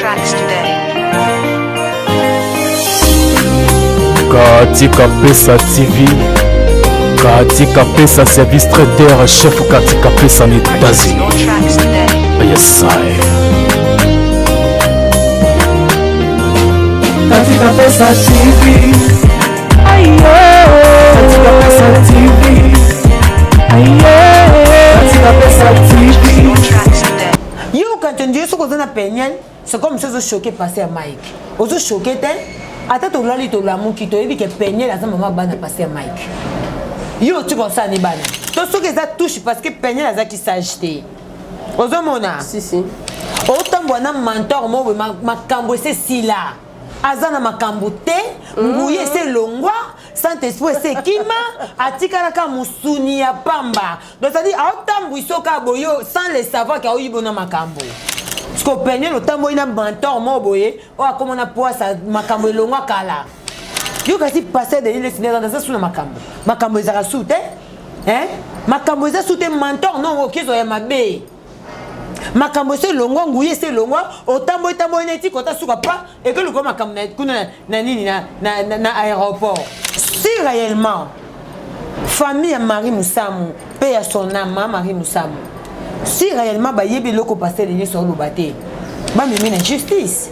tracks today. Katika Pesa TV, Katika Pesa service traiteur chef Katika Pesa na Purchase États-Unis. your tracks today. Yes, I. Katika Pesa TV. Katika Pesa TV. Katika Pesa Purchase TV. your tracks today. Yo kanto yo soki oza na peniel, c'est comme si ozochoke passe ya Mike, ozochoke te. Ata tolali tolamuki, toyebi ke Peniel aza mama bana passe ya Mike. Yo otika osala ni bana to soki eza touche, parce que Peniel azaki sage te, ozomona. Si, si. Otambola na mentor mo boye, makambo ese esila, aza na makambo te. Nguya ese elongwa, Saint Esprit ese ekima, atikalaka mosuni ya pamba. Donc c'est-à-dire aotambwisa oka boye sans le savoir ke aoyibo na makambo. Parce que Peniel otamboli na mentor mo boye oyo akóma na poasa, makambo elongwa kala. Yo kasi pasteur Denis Lesine aza su na makambo, makambo ezalaka su te, hein? Makambo eza su te. Mentor non, okezwa ya mabe, makambo ese elongwa, nguya ese elongwa. Otamboli tamboli neti kota suka pa ekeluka makambo kuna na nini na aéroport. Si réellement famille ya Marie Musamu mpe ya son âme Marie Musamu, si réellement bayebi eloko pasteur Denis oloba te, bamemi na justice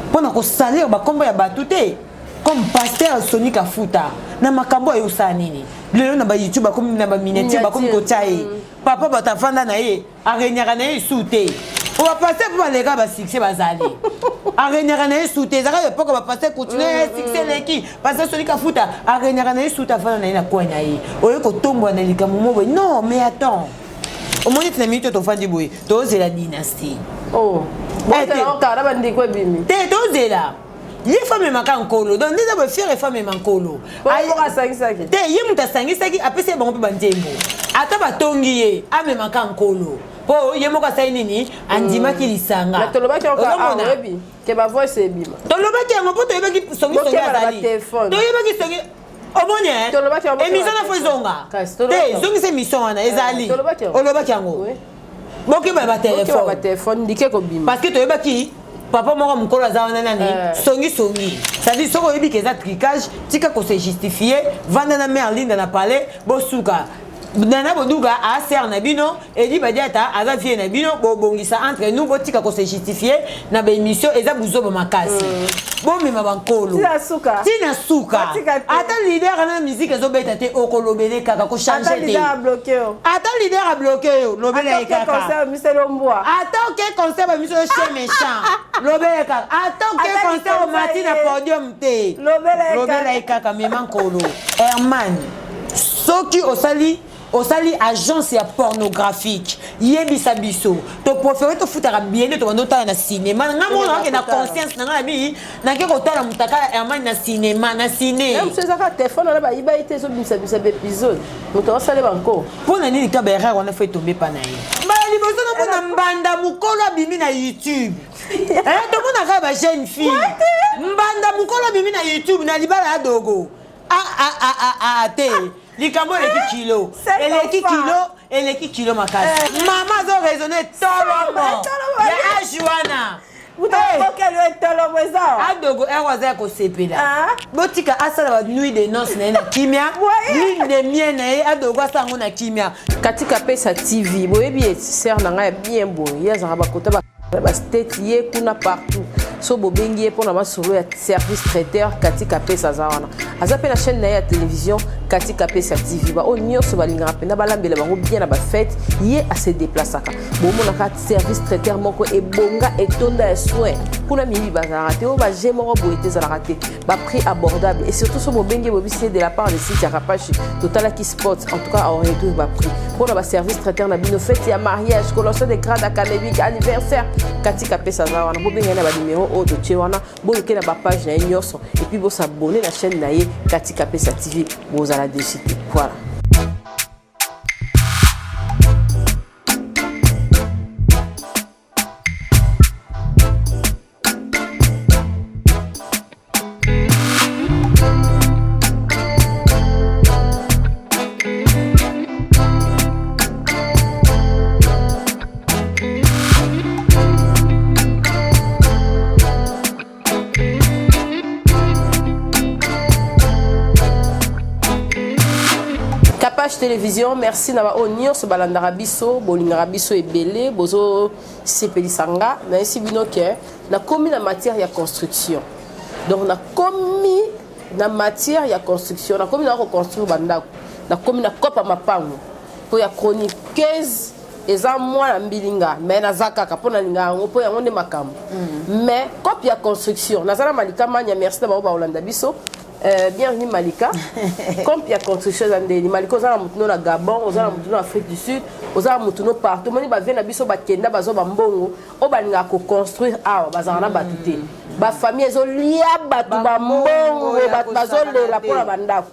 mpona kosalir bakombo ya bato te, comme pasteur Soni Kafuta na makambo oyo osala nini lelo na bayoutube, bakomi na baminiature, bakomi kotia ye papa. Bato afanda na ye, aregnaka na ye esu te. O bapasteur mpo baleka basuccès bazali, aregnaka na ye su te. Ezalaka epoke bapasteur continue succès eleki. Pasteur Soni Kafuta aregnaka na ye su te, afanda na ye na coin na ye. Oye kotombola na likambo mo boye, non mais attends, omoni ete na minute tofandi boye, tozela dynastie. Oh. Eh, te. Bozela kaka na bandeko ebimi. Te, tozela ye fa amemaka nkolo. Donc nde eza boye, fiere fa amema nkolo. Moko asangisaki. Te, ye moto asangisaki, apesi ye bango mpe banzembo. Ata batongi ye, amemaka nkolo mpo ye moko asali nini, andimaki lisanga. Mais tolobaki yango kaka, Ozomona? oyebi ke bavoice ebima. Tolobaki yango mpo toyebaki songisongi. Bokeba na Azali batelefone. toyebaki songi, omoni. Tolobaki yango, émission bokeba na fo ezonga. Kasi, tolobaki Te, yango. zongisa émission wana ezali. Tolobaki yango. Olobaki yango. Oui. Bokeba Bokeba batelefone. batelefone ndike kobima. Parce que toyebaki papa moko mokolo aza wana nani. Songisongi, c'est-à-dire soki oyebi ke eza tricage, tika kose justifie. Vanda na mare Linda na palais, bosuka nana boduka aser na bino, edi badiata aza vie na bino, bobongisa entre nous. Botika kose justifie na baémission, eza buzoba makasi. Bomema bankolo. Tina suka. Tina suka. Botika te. Ata leader na musique ezobeta te, okolobele kaka kochange Ata te. leader abloke yo. Ata leader abloke yo, lobela ye Ata oke kaka. concert miselo mbwa. Ata oke concert bamiso yo chien méchant, lobela ye kaka. Ata oke Ata concert likonza omati na ye. podium te, Lobela ye lobela kaka. ye kaka. Mema nkolo. Herman, soki osali osali agence ya pornographique, yebisa biso. Topréféré tofutaka bien nde tobanda otala na cinéma. Nga mona oke na conscience na nga na bi nake kotala mutaka ya Herman na cinéma, na ciné. Mosu ezaka telefone wana bayiba ye te, ezobimisa baépisode, moto asale banko. Mpo na nini ka baerreur wana fo etombe epa na ye? Mbala liboso namona mbanda mokolo abimi na YouTube. Eh, tomona kaka bajeune fille. Mbanda mokolo abimi na YouTube na libala ya dogo. Ah, ah, ah, ah, ah, te, likambo eleki kilo. Cinq Eleki enfants. kilo, eleki kilo makasi. Mama azo raisonne tolomo Tolomo. ya age wana. Moto Eh, akokeli etolomo eza awa. Adogo ere aza ya kosepela. Ah. Botika asala banuit de noce na ye na kimia, lune de miel na ye. Adogo asala yango na kimia. Katika Pesa TV, boyebi ye, sere na ngai ya bien boye. Ye azalaka bakota bastate, ye kuna partout. So bobengi ye mpona masolo ya service traiteur, Katika Pesa aza wana. Aza mpe na chaîne na ye ya télévision, Katika Pesa TV. Baoyo nyonso balingaka mpenza balambela bango bien na bafete, ye ase déplaçaka. Bomonaka service traiteur moko ebonga, etonda ya soin kuna. Miyibi bazalaka te, oyo baje moko boye te ezalaka te. Baprix abordable et surtout so bobengi, bobisi ye de la part de site ya Kapashi, totalaki spot. En tout cas aoréduire baprix mpona baservice traiteur na bino, fête ya mariage, collation de grade académique, anniversaire. Katika Pesa aza wana. Bobenga ye na banimero oyo totie wana, boluke na bapage na ye nyonso et puis bosabone na chaîne na ye, Katika Pesa TV. Bozala déçu te. Voilà. Capage Télévision, merci na baoyo nyonso balandaka biso, bolingaka biso ebele, bozosepelisa nga. Nayesi bino ke nakomi na matière ya construction. Donc nakomi na matière ya construction, nakomi na koconstruire bandako, nakomi na kopa mapango mpo ya chroniqueuse eza mwana mbilinga, mais naza kaka mpo nalinga yango, mpo yango nde makambo. Mais cope ya construction, naza na Malika Mania. Merci na bango baolanda biso. Bienvenue Malika. Cope ya construction eza ndeni? Malika, oza na motu no na Gabon, oza na motu no na Afrique du Sud, oza na motu no partout. Omoni bavie na biso bakenda, bazwa bambongo oyo balingaka koconstruire awa, bazalaka na bato te. Bafamille ezolia bato bambongo, bato bazolela mpona bandako.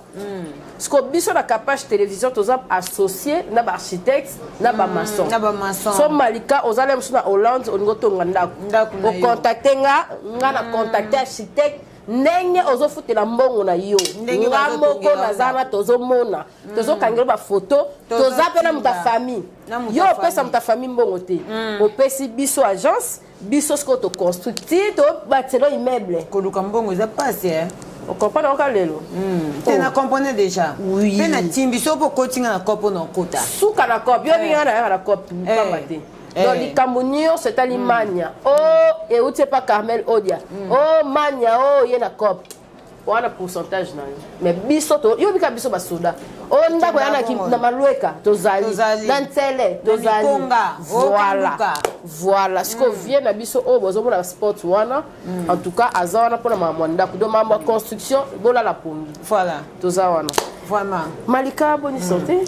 Siko biso na Capage Télévision toza associé na baarchitecte na bamaçon. Na bamaçon. So Malika, ozala mosusu na Hollande, olingi otonga ndako, Ndako na yo. ocontacte nga, nga na contacte architecte, ndenge ozofutela mbongo na yo, Ndenge nga moko bazotongela naza na, tozomona, tozokangela bafoto, toza mpe na moto ya famille. Na moto Yo ya opesa famille. moto ya famille mbongo te, opesi biso agence, biso sikoyo toconstruire ti tobatelo immeuble. Koluka mbongo eza pasi, eh? Ocomprendre oka lelo? Te, na comprendre déjà. Oui. Mpe natimbi so mpo okotinga na kopo na okota. Suka na cope, yo binga na yaka na cope pamba te. Donc likambo nyonso etali Mania o euti epa Carmel Odia o Mania o ye na cope wana, pourcentage na yo. Mais biso to yo bika biso basoda o ndako ya na Malweka tozali, Tozali. na Ntele tozali. Mikonga, o Voilà. Kanduka. Voilà, sikoyo vie na biso oyo bozomona sport wana, en tout cas aza wana mpona makambo ya ndako. Donc makambo ya construction, bolala pongi. Voilà. Toza wana. Vraiment. Malika, boni santé?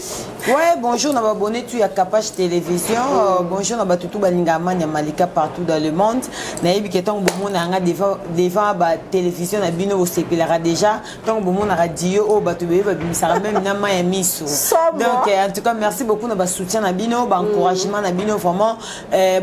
Ouais, bonjour na abonné tout ya Capage Télévision. Bonjour na batutu balinga Mania Malika partout dans le monde. Nayebi ke tango bomona nga devant ba télévision na bino, bosepelaka déjà. Tango bomona radio oyo bato bebe babimisaka même na mai ya miso. Somo. Donc en tout cas merci beaucoup na ba soutien na bino, ba encouragement na bino vraiment.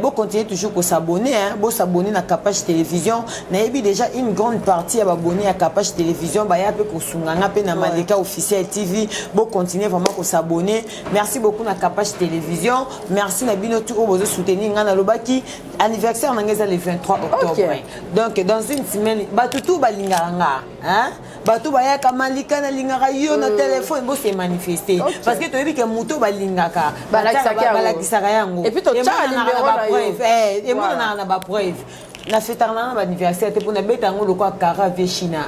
Bo continuer toujours ko s'abonner hein, bo s'abonner na Capage Télévision. Nayebi déjà une grande partie ya ba abonné ya Capage Télévision ba ya pe kosunga nga pe na Malika officiel TV. Bo continuer vraiment ko s'abonner. Merci beaucoup na Capage Télévision. Merci na bino tout oyo bozo soutenir nga. Nalobaki anniversaire na nga eza le 23 octobre. Donc dans une semaine, bato tout balingaka nga, hein? Bato bayaka Malika nalingaka yo na telefone, bo se manifester. Parce que toyebi ke moto balingaka Balakisaka yango. Balakisaka yango. Et puis totyaka Emonanaka numéro na na yo. bapreuve. Emonanaka na bapreuve. Nafetaka nanga baanniversaire te mpo nabeta yango lokwa kara vie China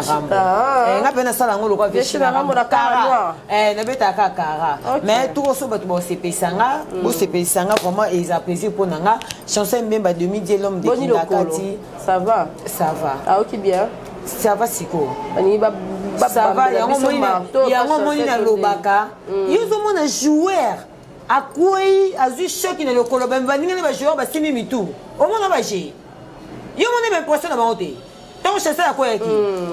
Rambo. Ah. Nga mpe nasala yango lokwa Vie China Rambo na kara noir. Nabetaka kaka kara. Mais toko so bato bosepelisa nga, bosepelisa nga vraiment, eza plaisir mpo na nga. Chanson Mbemba demi die l'homme de Boni lokolo? Kindakati. Ça va? Ça va. Aoki bien? Ça va sikoyo. Balingi Ça va. babambela Yango biso marteau, yango moni nalobaka, yo ozomona joueur akwei, azwi choc na lokolo, baninga na bajoueur basimbi mitu, omona baje, yo mona baimpression na bango te. Ntango chasseur akweyaki,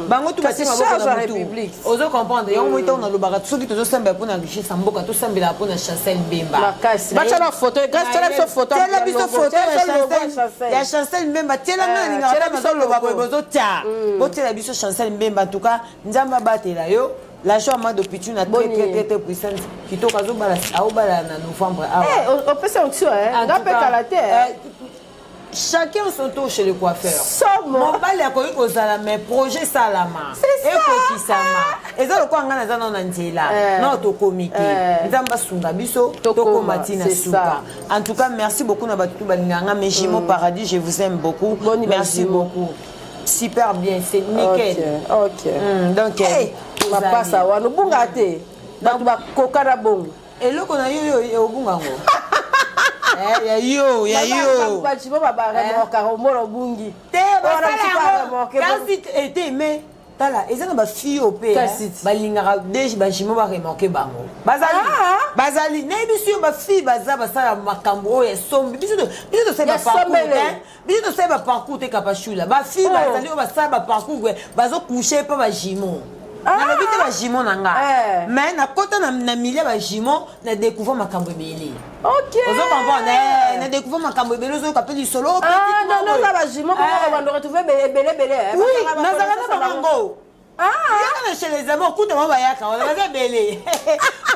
bango tu Kasi batie maboko charge na ya mutu. République. Ozo comprendre? Yango moi ntango nalobaka, soki tozosambela mpona richesse ya mboka, tosambelaka mpona Chancel Mbemba. Makasi. Batya na photo, Grâce, tiela biso photo. Tiela biso photo Tiela ya biso logo ya Chancel- Chancel. ya Chancel Mbemba, tiela nga. Tiela Nalingaka biso nazoloba logo. boye, bozotia, botiela biso Chancel Mbemba. En tout cas Nzambe abatela yo, la joie Mado Pichuna, très Boni. très très très puissante, kitoko, azobala, aobala na novembre awa. Eh, opesa onction, En nga tout mpe cas, kala te. Chacun son tour chez le coiffeur. Somo. Mobali akoki kozala, mais projet salama, C'est ça. ekokisama. Eza lokola ngai naza nano na nzela, nano tokomi te. Nzambe asunga biso Tokoma, tokoma ntina c'est suka. En tout cas merci beaucoup na bato tu balingaka nga, mes jumeaux paradis, je vous aime beaucoup. Boni Merci bajumeaux? beaucoup, super bien, c'est nickel. Donc Hey, mapasa wana obunga te, bato bakoka na bongo. Eloko na yo yo obunga yango. Ya yo, ya yo. Bajumeaux babaremorkaka, omona obungi. Te. Wana Basala mosusu yango. aremorke. Kasi ete me tala, eza na bafille oyo mpe Kasi. balingaka de bajumeaux baremorke bango. Bazali, bazali, nayebi si yo bafille baza basala makambo oyo ya sombi. Biso tosali Ya baparcours sombele. te, biso tosali baparcours te. Kapashula, bafille bazali oyo basala baparcours, bazocoucher mpe bajumeaux. Nalobi te bajumeaux na nga, mais nakota na milieu bajumeaux, na découvrir makambo ebele. Ozo comprendre? Na découvrir makambo ebele, ozoyoka mpe lisolo. Ah, non, non, oza bajumeaux bongo bando retrouve ebele ebele. Oui, nazalaka na bango. Yaka na chez les amis, okuta bango, bayaka wana, baza ebele.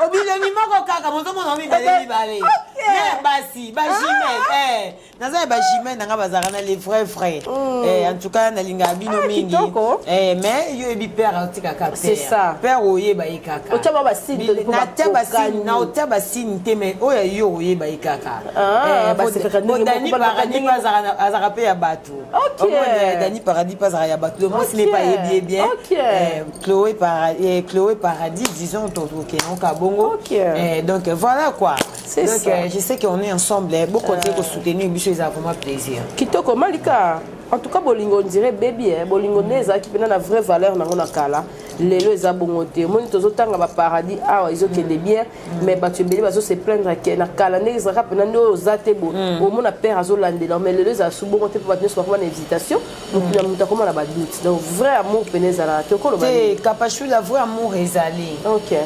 Obilongi moko kaka, bozomona mibale mibale. Na basi bajumelles, eh. Naza ya bajumelles na nga, bazalaka na les vrais vrais. Eh, en tout cas nalingaka bino Ah, mingi. kitoko. Eh, mais yo oyebi, père aotikaka. C'est ça. Père oyeba ye kaka. Otia ba basigne mpo Natia bakokani. basigne, naotia basigne te, mais oyo yo oyeba ye kaka. Ah, Eh, basekaka bo ndenge Dani moko, balobaka Paradis ndenge mpe azalaka mpe ya bato. Omona, Dani Paradis mpe azalaka ya bato, donc mwasi ne pa ayebi ye bien. Eh, Chloé Paradis, eh, Chloé Paradis, disons tokendaka bongo. Eh, donc voilà quoi. C'est Donc ça. je sais qu'on est ensemble, eh, bokontinue kosoutenir biso, eza vraiment plaisir. Kitoko, Malika. En tout cas bolingo, on dirait baby, eh. Bolingo nde ezalaki mpena na vraie valeur nango na kala, lelo eza bongo te. Omoni, tozotanga baparadis awa, ezokende bien, mais bato ebele bazose plaindre ke na kala ndenge ezalaka mpena nde oyo oza te bo omona père azolandela, mais lelo ezala su bongo te, mpo bato nyonso bakoma na hésitation, motu na moto akoma na badoute. Donc vrai amour mpena ezalaka te, okoloba Te nini? Kapashula, vrai amour ezali.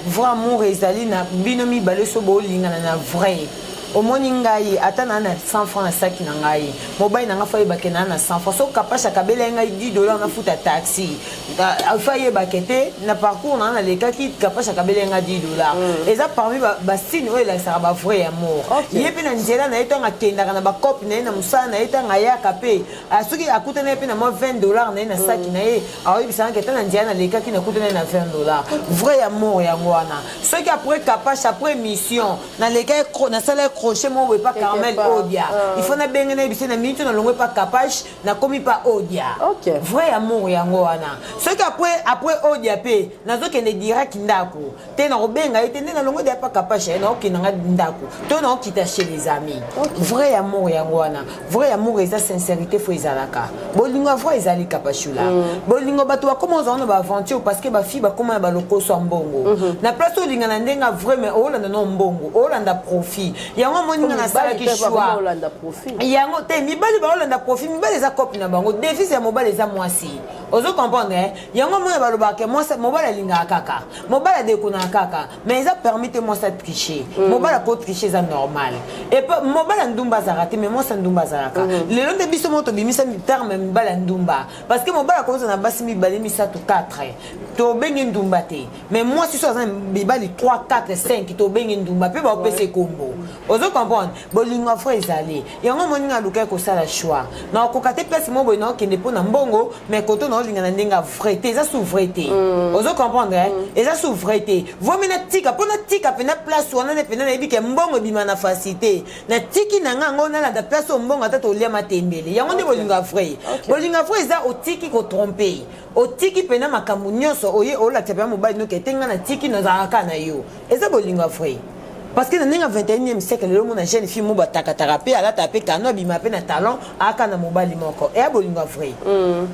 Vrai amour ezali na bino mibale so boolingana na vrai. Omoni ngai, ata naa na 100 franc na saki na ngai, mobali na ngai faut ayebake naa na 100 franc. So Kapasha akabela ye ngai 10 $ nafuta taxi, faut ayebake te na parcours na nga nalekaki, Kapasha akabela ye ngai 10 $. Eza parmi basigne oyo elakisaka bavrai amour. Ye mpe na nzela na ye, ntango akendaka na bacope na ye, na mosala na ye, ntango ayaka mpe, soki akutani ye mpe na mwa 20 $ na ye na saki na ye, aoyebisaka ata na nzela nalekaki, nakutani ye na 20 $. Vrai amour yango wana. Soki après Kapache, après mission naleka, nasala crochet moko boye pa Quelque Carmel part. Odia, Ah. il faut nabenge nayebise na minute nalongwe pa Kapache, nakomi pa Odia. Vrai amour yango wana. Soki après Odia mpe nazokende direct ndako te, nakobenga ye te nde nalongwe deya pa Kapache, ye naokende nga ndako to naokita chez les amis. Vrai amour yango wana. Vrai amour eza sincérité, faut ezalaka. Bolingo ya vrai ezali, Kapashula. Bolingo, bato bakoma ozala na baaventure parce que bafille bakoma na balokoso ya mbongo. Na place olinga na ndenge ya vrai, mais olanda no mbongo, olanda profit. Yango omoni nga nasalaki Mibali mpe bakoma choix. olanda profit. Yango te, mibali baolanda profit. Mibali eza cope na bango, devise ya mobali eza mwasi. Ozo comprendre, eh? Yango mona balobaka mwasi, mobali alingaka kaka, mobali adekonaka kaka, mais eza permis te mwasi atriche. Mobali akotriche, eza normal. Epe mobali ya ndumba azalaka te, mais mwasi ya ndumba azalaka. Lelo nde biso moko tobimisa terme ya mibali ya ndumba, parce que mobali akozala na basi mibale, misato, 4, tobengi ndumba te. Mais mwasi so aza na mibali 3, 4, 5, tobengi ndumba mpe baopesa ekombo. Ozo comprendre? Bolingo afro ezali. Yango moninga alukaki kosala choix, nakokoka te place moko boye naokende mpo na mbongo, mais koto naolinga na ndenge ya vrai te, eza su vrai te. Ozo comprendre, eh? Eza su vrai te. Vomi natika mpo natika mpena place wana nde mpena nayebi ke mbongo ebima na facilité. Natiki na nga yango, nalanda place oyo mbongo ata tolia matembele. Yango nde bolingo ya vrai. Bolingo ya vrai eza otiki kotrompe, otiki mpena makambo nyonso oye olakisa mpena mobali noki ete nga natiki, nazalaka kaka na yo. Eza bolingo ya vrai, parce que na ndenge ya 21e siècle lelo, mona jeune fille mo batakataka mpe alataka mpe kano, abima mpe na talon, aka na mobali moko, eya bolingo ya vrai.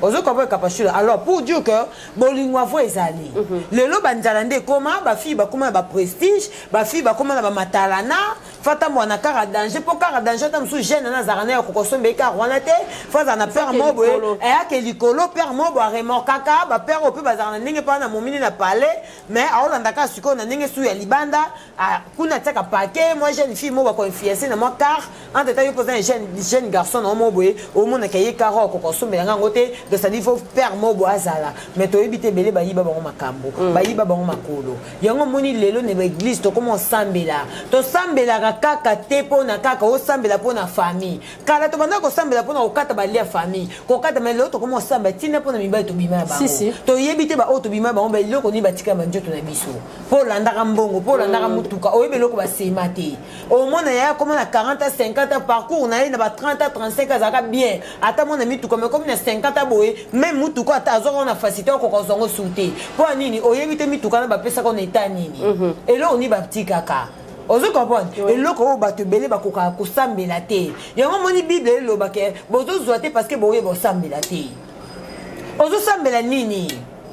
Ozo comprendre, Kapashula? Alors pour dire que bolingo ya vrai ezali. Lelo banzala nde ekoma, bafille bakoma na baprestige, bafille bakoma na bamatalana, fatambola na car danger, mpo car danger ata mosusu jeune wana azalaka na ya kokosomba ye car wana te, faut azala na père mo boye ayake likolo, père mo boye aremorkaka bapère oyo mpe bazalaka na ndenge mpo na momini na palais, mais aolanda kaka sikoyo na ndenge su ya libanda. Kuna atiaka pake mwa jeune fille mo bakoinfluence na mwa car. Entre temps yo mpo oza na jeune garçon na yo mo boye, omonaka ye car oyo akoka osombela yango te. Donc c'est-à-dire faut père mo boye azala, mais toyebi te, ebele bayiba bango makambo, bayiba bango makolo. Yango omoni lelo na baeglise tokoma osambela, tosambelaka kaka te mpona kaka osambela mpona famille. Kala tobandaka kosambela mpona kokata balia famille kokata, mais lelo tokoma osambela ntina mpona mibali tobima ya bango. Toyebi te baoyo tobima bango, baeloko nini batika banzoto na biso, mpo olandaka mbongo, mpo olandaka motuka, oyebi eloko basema te. Omona yaya akoma na 40 a 50, parcours na ye na ba 30 a 35 azalaka bien, ata mona mituka, mais komi na 50 boye, même mutuka ata azwaka na facilité, okoka kozwa yango su te. Mpo ya nini? Oyebi te mituka na bapesaka na eta nini, eloko nini batikaka. Ozo comprendre? Eloko oyo bato ebele bakokaka kosambela te. Yango omoni Bible elobaka bozozwa te parce que boyeba osambela te. Ozosambela nini?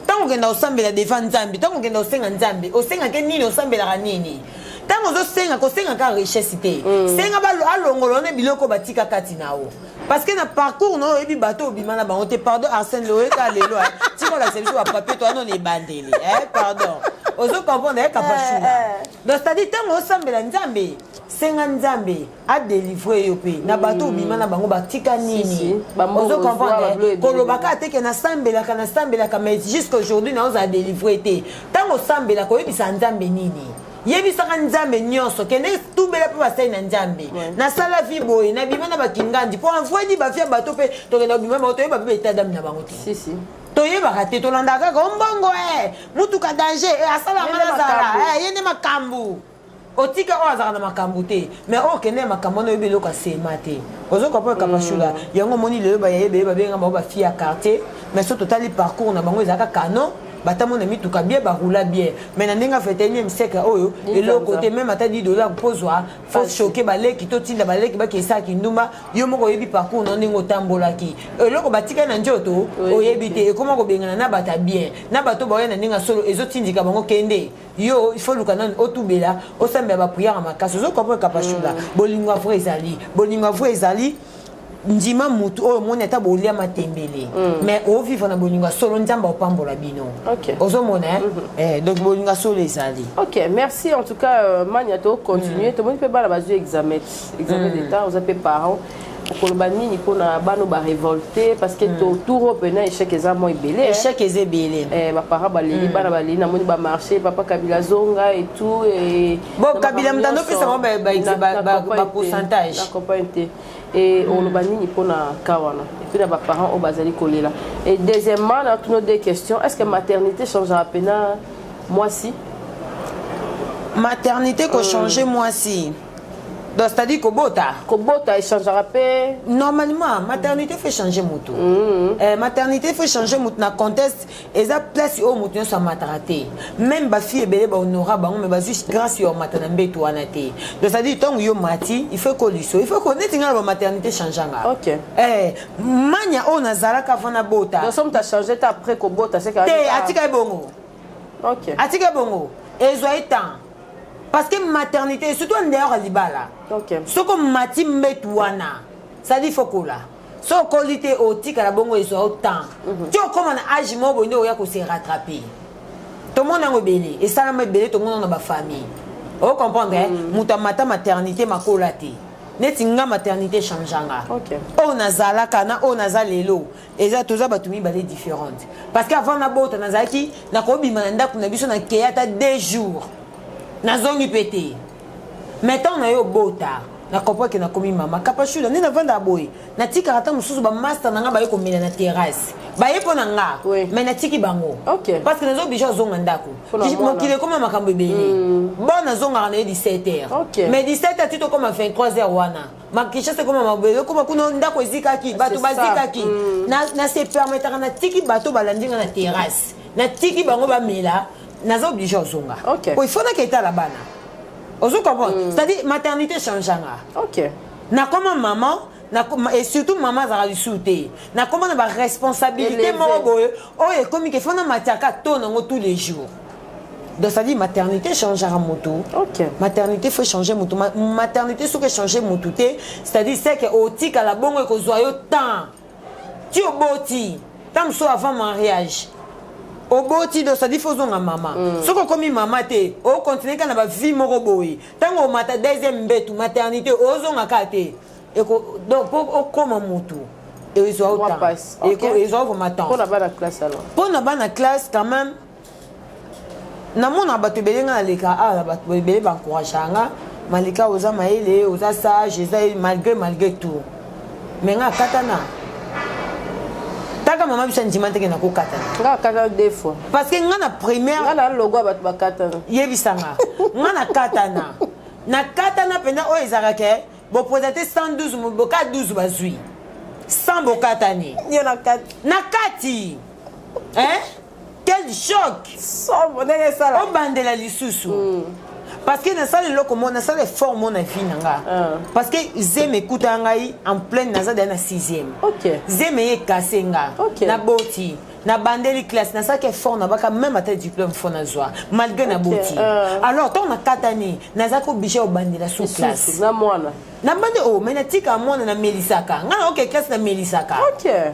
Ntango okenda kosambela devant Nzambe, ntango okenda kosenga Nzambe, osengake nini? Osambelaka nini? Ntango ozosenga, kosenga kaka richesse te. Senga alongola wana biloko batika kati na yo, parce que na parcours na oyo oyebi bato obima na bango te. Pardon, Arsène, loyeka lelo tika olakisa biso bapapier to wana na ebandeli. Pardon, ozo comprendre, Kapashula? Donc c'est-à-dire ntango osambela Nzambe, senga Nzambe adelivre yo mpe na bato obima na bango, batika nini. Ozo comprendre? Kolobaka ateke nasambelaka, nasambelaka, mais jusqu'aujourd'hui naozala délivre te. Ntango osambelaka, oyebisa Nzambe nini? Yebisaka Nzambe nyonso, kende tubela mpe basali na Nzambe. Nasala vie boye, nabima na bakingandi mpo en vrai dit bavie ya bato mpe tokenda kobima bango, toyeba mpe baetat d'âme na bango te. Si, si. Toyebaka te, tolandaka kaka ombongo e mutuka danger e asala Ye nga nde nazala makambo. eh, ye nde makambo. Otika oyo azalaka na makambo te, mais oyo okende ya makambo wana oyebi eloko asema te. Ozo comprendre, Kapashula? Yango omoni lelo bayeye ebele babenga bango bafille ya quartier, mais so totali parcours na bango, ezalaka canon, batamona mituka bien, barula bien, mais na ndenge ya 21e siècle oyo, eloko te. Même ata 10 $ mpozwa faut choquer baleki, totinda baleki bakesaki ndumba. Yo moko oyebi parcours na ndenge otambolaki, eloko batikali na nzoto oyebi te. Ekoma kobengana na bato ya bien na bato baoya na ndenge ya solo, ezotindika bango kende. Yo il faut luka nani otubela, osambela baprière makasi. Ozo comprendre, Kapashula? Bolingo ya vrai ezali, bolingo ya vrai ezali. Ndima mutu oyo omoni, ata bolia matembele, mais ovivre na bolingo ya solo, Nzambe opambola bino. Ozomona, eh? Eh, donc bolingo ya solo ezali. Ok, merci en tout cas, Mania. To continuer, tomoni mpe bana bazwi examen, examen d'état. Oza mpe parent, okoloba nini mpona bana barévolte? Parce que tour oyo mpena échec eza mwa ebele, eh. Échec eza ebele. Eh, baparent baleli, bana baleli. Namoni bamarché, papa Kabila zonga et tout et Bon, Kabila moto andopesa bango bapourcentage. Nacampagne te. E oloba nini mpona ka wana et puis na baparent oyo bazali kolela? Et deuxièmement, natuna deux questions: est ce que maternité changera mpena mwasi? Maternité kochange mwasi, donc c'est-à-dire kobota? Kobota echangeaka mpe? Normalement maternité fait changer motu. Eh, maternité fait changer motu na contexte eza place oyo motu nyonso amataka te. Même bafille ebele bahonora bango, mais bazwi grâce ya omata na mbeto wana te. Donc c'est-à-dire ntango yo mati, il faut koliso, il faut ko neti ngai na bamaternité changeanga. Eh, manya oyo nazalaka avant nabota. Donc so moto achange te après kobota, c'est te, atika ye bongo. Atika ye bongo, ezwa ye temps, parce que maternité, surtout en dehors ya libala, soki omati mbetu wana, c'est-à-dire faut kola. So okoli te, otikala bongo, ezwa yo temps ti okóma na age moko boye nde oya kose rattraper. Tomona yango ebele, esalama ebele, tomona na bafamille. Ocomprendre? Moto amata maternité makola te neti nga. Maternité changeanga. Oyo nazalaka na oyo naza lelo, eza toza bato mibale différente, parce que avant nabota, nazalaki nakobima na ndako na biso, nakeya ata 2 jours, nazongi mpe te. Mais ntango na yo obota, na comprendre ke nakomi mama. Kapashula, nde navandaka boye, natikaka ata mosusu bamaster na nga baye komela na terrasse, baye mpo na nga, mais natiki bango parce que naza obligé azonga ndako. Mpo na mwana. Mokili ekoma makambo ebele. Bon, nazongaka na ye 17 heures, mais 17 heures ti tokoma 23 heures wana, makinshasa ekoma mabele, ekoma kuna ndako ezikaki bato. C'est ça. Bazikaki. Na se permettaka, natiki bato balandi nga na terrasse, natiki bango bamela, naza obligé ozonga. Po il faut naka etala bana. Ozo comprendre? C'est-à-dire maternité changeanga. Nakoma maman et surtout mama azalaka lisusu te, nakoma na baresponsabilité Élevé. moko boye oyo ekomi ke fo na matiaka to nango tous les jours. Donc c'est-à-dire maternité changeaka motu. Maternité faut changer motu. Maternité soki echange motu te, c'est-à-dire c'est que otikala bongo, ekozwa yo temps ti oboti. Ntango mosusu avant mariage oboti, donc c'est-à-dire faut ozonga mama. Soki okomi mama te, okontinue kaka na bavie moko boye. Ntango omata deuxième mbetu, maternité ozonga kaka te. Donc mpo okóma motu, ezwa yo Mwa temps. passe. Ezwa yo vraiment temps. Mpona bana classe alors? Mpo na bana classe, quand même namona bato ebele, nga naleka awa na bato ebele baencourageaka nga: "Malika, oza mayele, oza sage." Eza malgré tout, mais nga akatana taka mama biso andima teke nakokatana. Nga akatana deux fois. Parce que nga na première Nga na logo bato bakatana. Yebisanga, nga nakatana, nakatana mpenza. Oyo ezalaka ke boprésente 112, boka 12, bazwi 100, bokatani. Yo na kati. Na kati, hein? Quel choc! Somo ndenge esala. Obandela lisusu, parce que nasala eloko mo, nasala effort mo na vie na nga, parce que zeme ekutaka ngai en pleine, naza deya na sixième. Zeme ye ekase nga. Naboti, nabandeli classe, nasalaki effort, nabaka même ata diplôme fo nazwa malgré naboti. Alors ntango nakatani, nazalaki obligé obandela sous classe. Na mwana. Nabandi o, mais natika mwana, namelisaka nga na oke classe, namelisaka.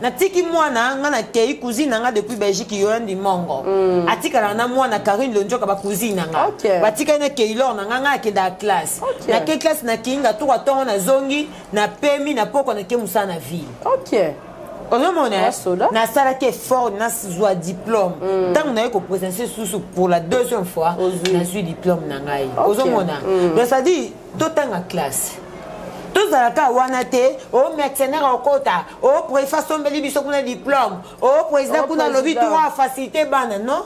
Natiki mwana nga, nakei cousine na nga depuis Belgique, Yoyandi Mongo, atikalaka na mwana, Karine Lonjoka, bacousine na nga. Batikali na Keilor na nga, nga akendaka classe. Nake classe, nakei nga toka ntongo, nazongi, napemi na poko, nake mosala na ville. Ozomona, nasalaki effort, nazwa diplôme. Ntango naye koprésente susu pour la deuxième fois, nazwi diplôme na ngai. Ozomona, donc c'est-à-dire totanga classe, tozalaka wana te. O mercenaire okota, o préfet asombeli biso kuna diplôme, o président kuna alobi toa afacilité bana. Non,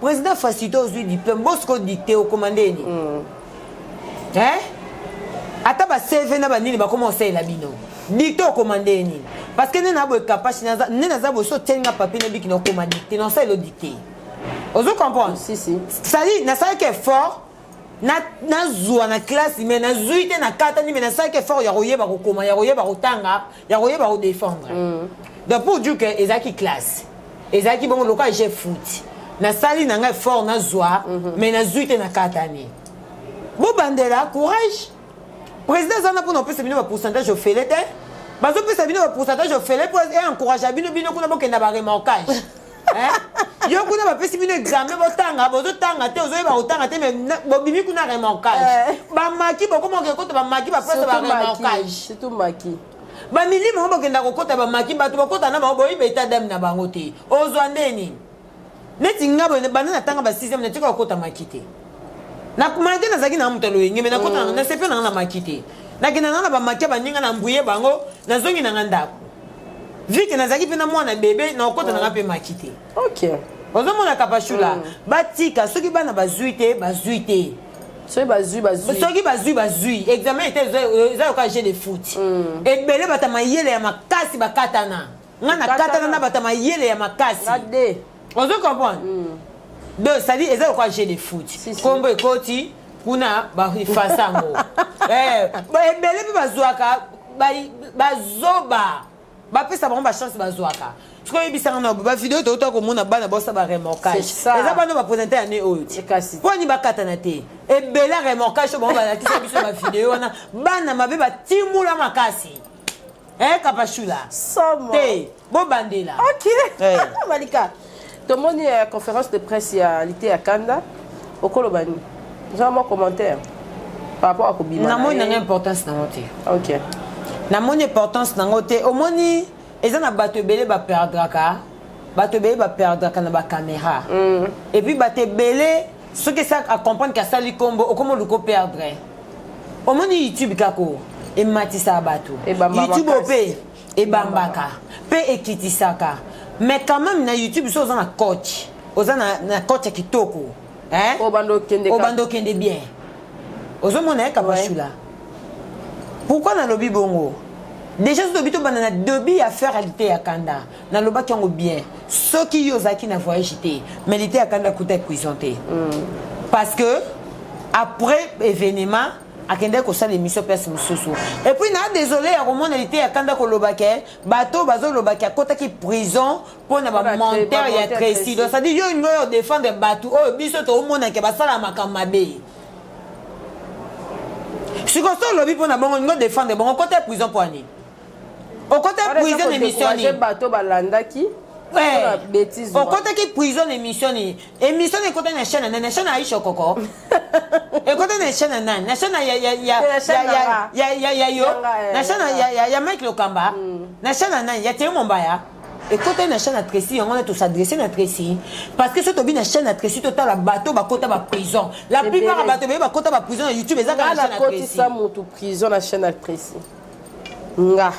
président facilité, ozwi diplôme, bosiko dicté, okoma ndeni? Ata ba CV na banini bakoma osalela bino dicté, okoma nde nini? Parce que nde na boye kapasi, nde naza boye, so otieli nga papier, nabiki na okoma dicté, na osalela dicté. Ozo comprendre? Si, si. C'est-à-dire nasalaki effort, nazwa na classe, mais nazwi te, nakatani, mais nasalaki effort ya koyeba kokoma, ya koyeba kotanga, ya koyeba kodéfendre. Donc pour dire que ezalaki classe, ezalaki bongo lokola jeu foot, nasali na ngai effort, nazwa, mais nazwi te, nakatani. Bobandela, courage. Président aza na mpona opesa bino bapourcentage ofele te. Bazopesa bino bapourcentage ofele mpo encourage bino. Bino kuna bokenda baremorquage, yo kuna bapesi bino examen, botanga, bozotanga te, ozoyeba kotanga te, mais bobimi kuna remorquage, bamaki, bokoma kokota bamaki, baplace baremorquage. Surtout maki. Bamilimo ngo bokenda kokota bamaki, bato bakota na bango, boyiba état d'âme na bango te. Ozwa nde nini? Neti nga boye, banda natanga ba 6e, natika kokota maki te. Malgré nazalaki na moto aloyenge, me nakota, nasepe nanga na maki te. Nakenda nanga na bamaki ya baninga, na mbuye bango, nazongi nanga ndako. Vu que nazalaki mpe na mwana bebe, nakokota nanga mpe maki te. Ozomona, Kapashula, batika. Soki bana bazwi te, bazwi te. Soki bazwi, bazwi. Soki bazwi, bazwi. Examen ete eza yoka jeu de foot. Ebele bato ya mayele ya makasi bakatana. Nga nakatana na bato ya mayele ya makasi. Ozo comprendre? Donc c'est-à-dire eza lokola jeu de foot, kombo ekoti kuna, baefasa yango. Ebele mpe bazwaka, bazoba, bapesa bango bachance, bazwaka. Soki oyebisanga na bavideo, touta komona bana baosa baremorquage, eza bana baprésente année oyo ti mponi bakatana te. Ebele ya remorquage oyo bango balakisa biso bavideo wana, bana mabe batimula makasi. Kapashula te, bobandela. Ok, Malika, tomoni conférence de presse ya lite ya kanda. Okoloba nini? Oza mwa commentaire par rapport à kobima? Namoni nanga importance nango te. Namoni importance nango te. Omoni, eza na bato ebele baperdraka, bato ebele baperdraka na bacaméra. Et puis bato ebele, soki esa acomprendre ke asali nkombo, okoma oluka operdre. Omoni, YouTube kaka ematisaka bato, YouTube oyo mpe ebambaka mpe ekitisaka. Mais quand même na YouTube, so oza na coach, oza na coach ya kitoko, obanda okende bien. Ozomona ye, Kapashula, pourquoi nalobi bongo? Déjà so tobi tobanda na début ya affaire ya lite ya kanda, nalobaki yango bien. Soki yo ozalaki na voyage te, mais lite ya kanda kuta prison te, parce que après événement akendaki kosala émission place mosusu. Et puis na désolé ya komona lite ya kanda koloba ke bato bazolobaki akotaki prison mpona bamonteur ya Tracy. Donc c'est-à-dire yo olingi oyo défendre bato oyo biso tomonake basala makambo mabe. Sikoyo so olobi mpona bongo, olingi odéfendre bongo, okota prison mpo ani? Okota prison na émission nini? Bato balandaki. Okotaki prison na émission nini? Émission ekota na chaîne na nani? Na chaîne ya Aisha Okoko? Ekota na chaîne na nani? Na chaîne ya yo? Na chaîne ya Mike Lokamba? Na chaîne na nani? Ya Thierry Mombaya? Ekota na chaîne ya Tracy. Yango wana tos'adresse na Tracy, parce que so tobi na chaîne ya Tracy, totala bato bakota baprison. La plupart ya bato beye bakota baprison na YouTube eza kaka na chaîne ya Tracy. Nakotisa motu prison na chaîne ya Tracy, nga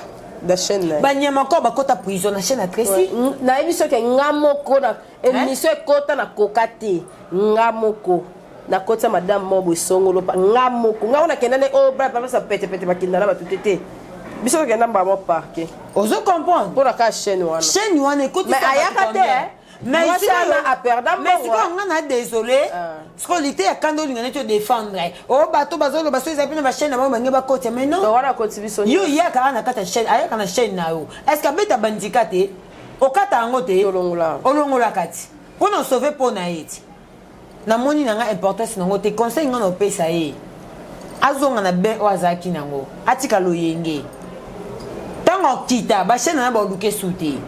na chaîne na ye. Banyama ko bakota prison na chaîne ya Tracy. Nayebi soki nga moko na émission ekota, nakoka te. Nga moko nakotisa madame moko boye songolo pa nga moko. Nga ngo nakenda nde oyo bapesa petepete, bakenda na bato te te. Biso tokenda mbala mo parquet. Ozo comprendre? Mpona kaka chaîne wana. Chaîne wana ekotisa. Mais ayaka te. Mais sikoyo nga na désolé, sikoyo lite ya kanda olinga neti odéfendre o bato bazoloba so ezali mpe na bachaîne na bango, bange bakotia. Mais non, wana akoti biso. Yo yaka kaka na kati ya chaîne, ayaka na chaîne na yo. Est ce que abeta bandika te? Okata yango te, olongolaka ti mpo na osauve mpo na ye ti. Namoni na nga importance nango te. Conseil nga na opesa ye, azonga na bain oyo azalaki nango, atika loyenge. Ntango akita bachaîne na baoluka esu te.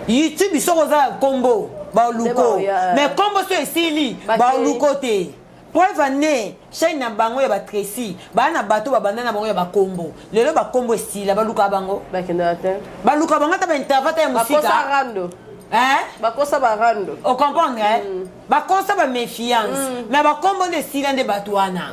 YouTube, soki oza kombo, baoluko, mais kombo so esili, baoluko te. Preuve ane chaîne na bango ya ba Tracy ba na bato ba banda na bango ya ba kombo lelo ba kombo esila baluka bango bakendaka te baluka bango ata ba interview ata ya bakosa mosika rando hein bakosa barando o comprendre hein bakosa ba méfiance mais bakombo nde esila nde bato wana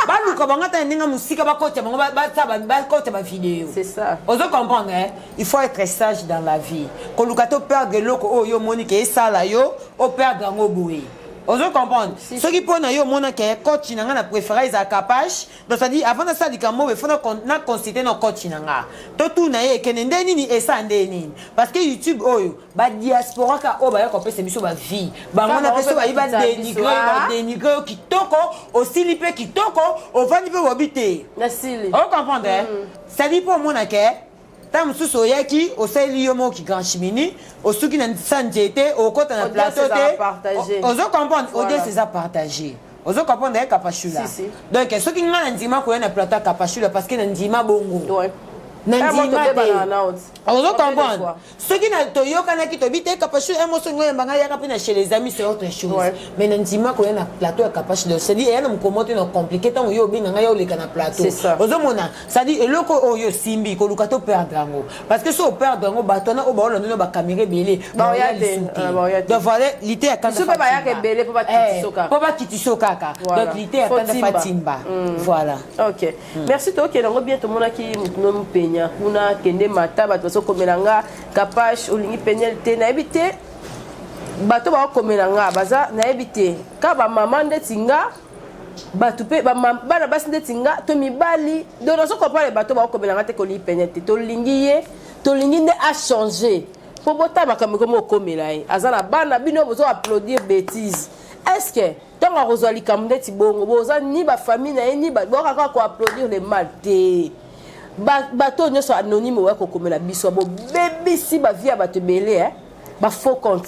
baluka bango ata na ndenge ya mosika bakotya bango bakotya ba video C'est ça. ozo comprendre hein? Il faut être sage dans la vie. Koluka to perdre eloko oyo yo omoni ke esala yo o perdre yango boye. Ozo comprendre? Soki mpo na yo omona ke coach na nga na préféré ezala Kapash, donc ça dit avant nasala likambo oyo, il faut na consulter na coach na nga. Totuna ye ekende nde nini, esala nde nini. Parce que YouTube oyo ba diaspora ka oyo baya kopesa biso ba vie. Bango na Bango biso mpe bayi ba bakitisa biso, dénigrer, ah. ba dénigrer yo kitoko, osili mpe kitoko, ovandi mpe bobi te. Nasili. O comprendre? Hein? Ça dit mpo omona ke ntango mosusu oyaki osaleli yo moko grand chimini, osuki na sa nzete, okota na Audience plateau ezala te. partagée. Ozo comprendre? Voilà. Audience eza partagé, ozo comprendre ye Kapashula? Si, si. Donc soki ngai na ndima koya na plateau ya Kapashula parce que na ndima bongo na Eh, moto ndima te. tobebanaka na oti. Ozo Combien de comprendre? fois? Soki na toyokanaki tobi te Kapashula moso ngo oyamba ngai yaka mpe na chez les amis, c'est autre chose. Mais na ndima koya na plateau ya Kapashula, c'est-à-dire eya na mokomo te na compliqué ntango yo obenga ngai ya oleka na plateau. C'est ça. Ozomona, c'est-à-dire eloko oyo osimbi, koluka to perdre yango, parce que so operdre yango, bato wana oyo baolanda no bacaméra ebele Baoya baoya te, lisu te. ah, baoya te. Donc voilà lite ya kanda Biso mpe bayaka Fatimba. ebele mpo bakitiso kaka. Mpo bakitiso kaka. Voilà. Donc lite ya Faut kanda timba. Fatimba, voilà. Ok, merci. Tokende yango bien. Tomonaki motu no mopenya kuna kende mata bato bazokomela nga Kapash olingi Peniel te. Nayebi te bato bakokomela nga baza, nayebi te ka bamama ndeti nga, bato mpe bana basi ndeti nga to mibali. Donc nazo comprendre bato bakokomela nga te kolingi Peniel te. Tolingi ye, tolingi nde achanger mpo botala makambo ekomi okomela ye. Aza na bana, bino bozo applaudir bêtise. Est ce que ntango akozwa likambo ndeti bongo, boza ni bafamille na ye ni boka kaka koapplaudir le mal te? Bato oyo nyonso anonyme oya kokomela biso, bobebisi bavie ya bato ebele, eh? Bafaux compte,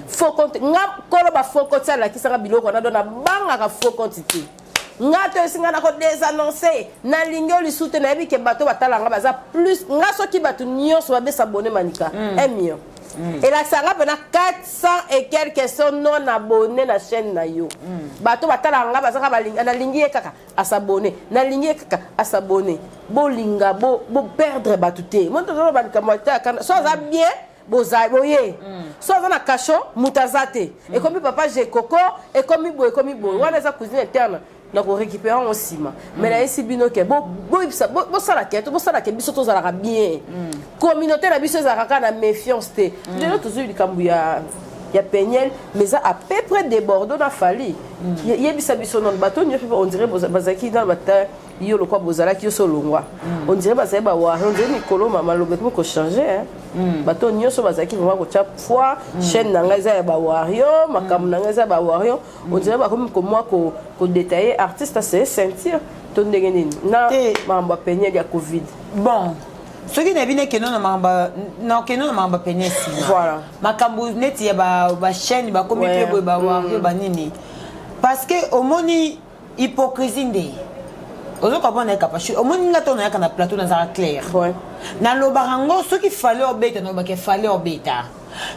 faux compte. Nga kolo bafaux compte alakisanga biloko wana, do nabangaka faux compte te. Nga to esi nga nako désannoncer, nalingi oyo lisu te. Nayebi ke bato batala nga baza plus nga. Soki bato nyonso babesa abonné manika 1 million, elakisa nga mpena 400 et quelques sont non abonné na chaîne na yo. Bato batalaka nga bazaka nalingi ye kaka asabonner, nalingi ye kaka asabonner. Bolinga boperdre bato te. Mo tozoloba likambo te akanda so aza bien, boza boye so aza na cachot, moto aza te. Ekomi papa jekoko, ekomi boye, ekomi boye. Wana eza cuisine interne na korécupérer yango nsima. Mais nayesi bino ke boyebisa, bosala ke bosala ke biso tozalaka bien, communauté na biso ezalaka kaka na méfiance te. Lelo tozwi likambo ya Peniel, mais eza à peu près débordé na Fally. Yebisa biso nano bato nyonso mpe on dirait bazalaki nano bata yo lokwa bozalaki yo so olongwa, on dirait bazali bawari, on dirait mikolo maloba ekomi kochanger. Bato nyonso bazalaki vraiment kotya foi chaîne na ngai eza ya bawario, makambo na ngai eza ya bawario, on dirait bakomi komwa kodétailler artiste ase ceinture to ndenge nini na Te. makambo ya Peniel ya Covid. Bon, soki nayebi nekende na makambo, nakende na makambo pene nsima. Makambo neti ya bachaîne bakomi mpe boye, bawario banini, parce que omoni hypocrisie nde ozo comprendre Kapashi. Omoni nga to nayaka na plateau, nazalaka clair. Nalobaka yango, soki Fally obeta, nalobaka Fally obeta.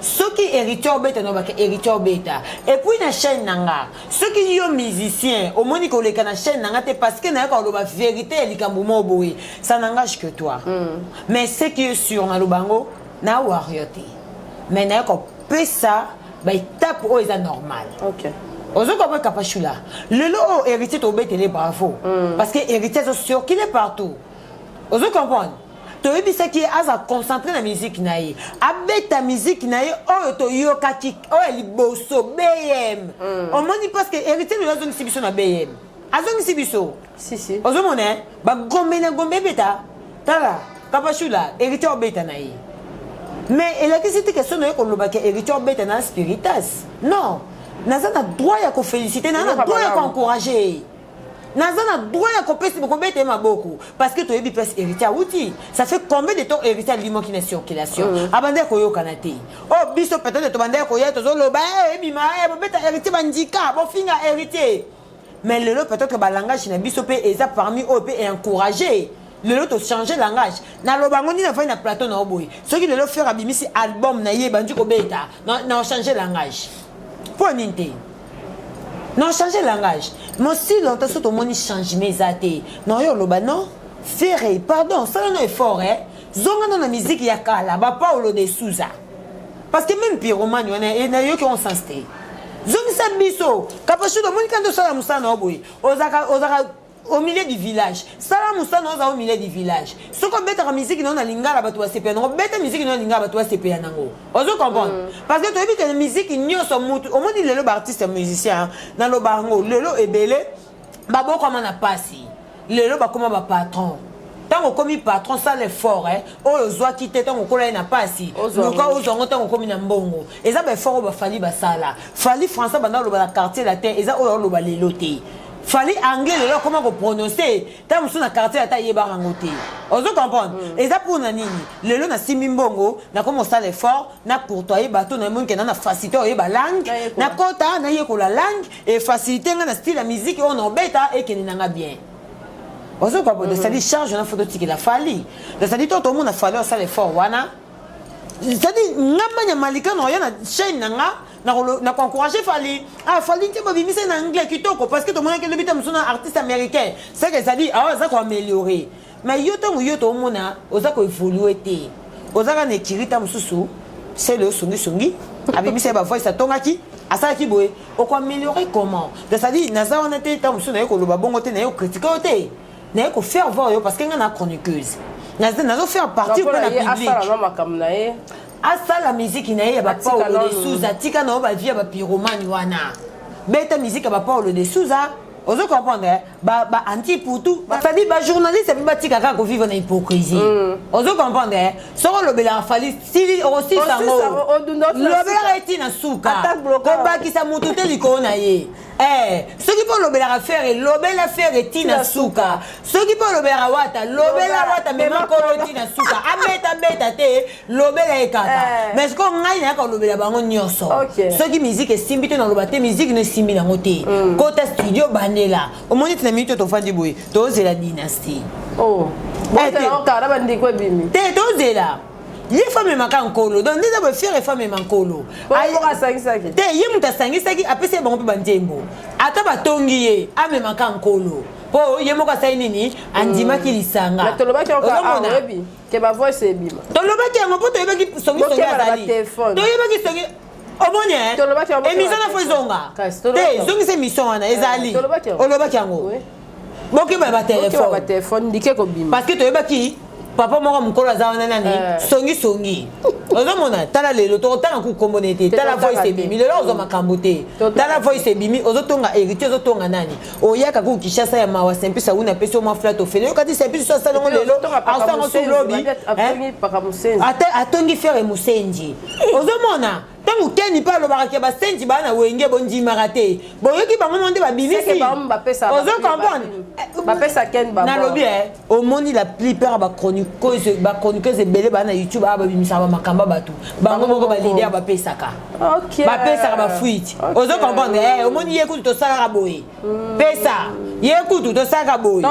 Soki Héritier obeta, nalobaka Héritier obeta. Et puis na chaîne na nga, soki yo musicien omoni koleka na chaîne na nga te parce que nayaka koloba vérité ya likambo moko boye, ça n'engage que toi. Mais ce qui est sûr, naloba yango na wario te, mais nayaka kopesa baétape oyo eza normal. Ozo comprendre Kapashula? Lelo oyo Héritier tobetele bravo parce que Héritier azocircule partout. Ozo comprendre? Toyebisaki ye aza concentré na musique na ye, abeta musique na ye oyo toyokaki oyo ya liboso BM. Omoni, parce que Héritier lelo azongisi biso na BM, azongisi biso. Si, si. Ozomona bagombe na gombe ebeta. Tala Kapashula, Héritier obeta na ye, mais elakisi te question na ye kolobaki Héritier obeta na spiritas. Non, naza na droit ya koféliciter, naza na droit ya koencourager ye, naza na droit ya kopesa kobeta ye maboko parce que toyebi place Héritier awuti. Ça fait combien de temps Héritier alimwaki na circulation? Abandaki koyokana te. Oyo biso peut-être tobandaki koya tozoloba ebima, bobeta Héritier, bandika bofinga Héritier. Mais lelo peut-être balangage na biso mpe eza parmi oyo mpe encouragé. Lelo tochange langage. Naloba yango nini, afai na plateau na yo boye, soki lelo Ferre abimisi album na ye ebandi kobeta, na ochange langage mpo nini te? Na ochange langage. Mosi longtemps so tomoni changement eza te, na oyo oloba non, Ferre, pardon, sala no effort, eh. Zonga no na musique ya kala, ba Paulo de Souza, parce que même pyromane wana nayoki on sens te. Zongisa biso Kapashuda. Omoni kanda, osala mosala na yo boye, ozalaka au milieu du village. Sala mosala na oza au milieu du village. Soki obetaka musique na yo na lingala, bato basepela nango. Beta musique na yo na lingala, bato basepela nango. Ozo comprendre? Parce que toyebi ke musique nyonso mutu omoni lelo, baartiste musicien, naloba yango lelo, ebele babokama na pasi, lelo bakóma bapatron. Ntango okomi patron, sala effort, eh. Oyo ozwaki te ntango okola ye na pasi, luka ozwa yango ntango okomi na mbongo. Eza baeffort oyo baFally basala. Fally français banda oloba na Quartier Latin, eza oyo oloba lelo te. Fally anglais lelo akoma koprononce, ntango mosusu na Quartier Latin ayebaka yango te. Ozo comprendre? Eza mpona nini? Lelo nasimbi mbongo, nakomi kosala effort na courtoyer bato, namoni kenda na facilité oyeba langue, nakota nayekola langue, efacilité nga na style ya musique oyo na obeta, ekende nanga bien. Ozo comprendre? C'est-à-dire charge na foto tikela Fally. C'est-à-dire to tomona Fally osala effort wana. C'est-à-dire nga manya malika na oya na chaîne na nga na koencourage Fally. Ah, Fally nte babimisa na anglais kitoko, parce que tomonaki lobi te mosusu na artiste américain. C'est que c'est-à-dire awa aza koaméliorer, mais yo, ntango yo toomona oza koévolue te, oza kaka na écurie. Ta mosusu sele osongisongi abimisa ye bavoice, atongaki, asalaki boye, okoaméliorer comment? C'est-à-dire naza wana te. Ntango mosusu naye koloba bongo te, naye kocritiquer yo te, naye kofaire voir yo, parce que nga na chroniqueuse, nazo faire partie mpe na public. Makambo na ye. Asala miziki na ye ya baPaulo de Souza, atika na yo bavie ya bapyromane wana. Beta miziki ya baPaulo de Souza. Ozo comprendre? Ba anti putu, c'est-à-dire bajournaliste mpe batika kaka kovivre na hypocrisie. Ozo comprendre? Soki olobelaka Fally, sili okosisa yango, lobelaka eti na suka, kobakisa motu te likolo na ye. Soki mpe olobelaka Ferre, lobela Ferre ti na suka. Soki mpe olobelaka Wata, lobela Wata, mema nkolo ti na suka. Abeta beta te, lobela ye kaka. Mais sikoyo ngai nayaka kolobela bango nyonso. Soki musique esimbi te, naloba te musique no esimbi nango te. Kota studio, bandela. Omoni ti na minute tofandi boye, tozela Dynastie. Te, tozela ye fa amemaka nkolo. Donc nde eza boye, Ferre fa amema nkolo te. Ye moto asangisaki, apesi ye bango mpe banzembo, ata batongi ye, amemaka nkolo mpo ye moko asali nini? Andimaki lisanga. Tolobaki yango mpo toyebaki songisongi azali, toyebaki songi. Omoni émission na fo ezonga te, zongisa émission wana ezali. Olobaki yango, bokeba batelefone. Parce que toyebaki papa moko mokolo aza wana nani, songisongi. Ozomona, tala lelo, tokotanga ku kombo ne te. Tala voice ebimi lelo, ozwa makambo te. Tala voice ebimi, ozotonga Héritier, ozotonga nani, oyaka ku Kinshasa ya mawa. Simplice auna apesi yo mwa flat, ofele yoka ti Simplice so asalango lelo, asango so lobi atongi Ferre Mosenji. Ozomona ntango keni mpe alobaka ke basenji baa na Wenge, bondimaka te, boyoki bango mo nde babimisi. Ozo comprendre? Nalobi omoni la plupart bachroniqueuse ebele baa na YouTube aa, babimisaka bamakambo ya bato, bango moko baleader bapesaka bafuite. Ozo comprendre? Omoni ye kutu tosalaka boye, pesa ye kutu tosalaka boye,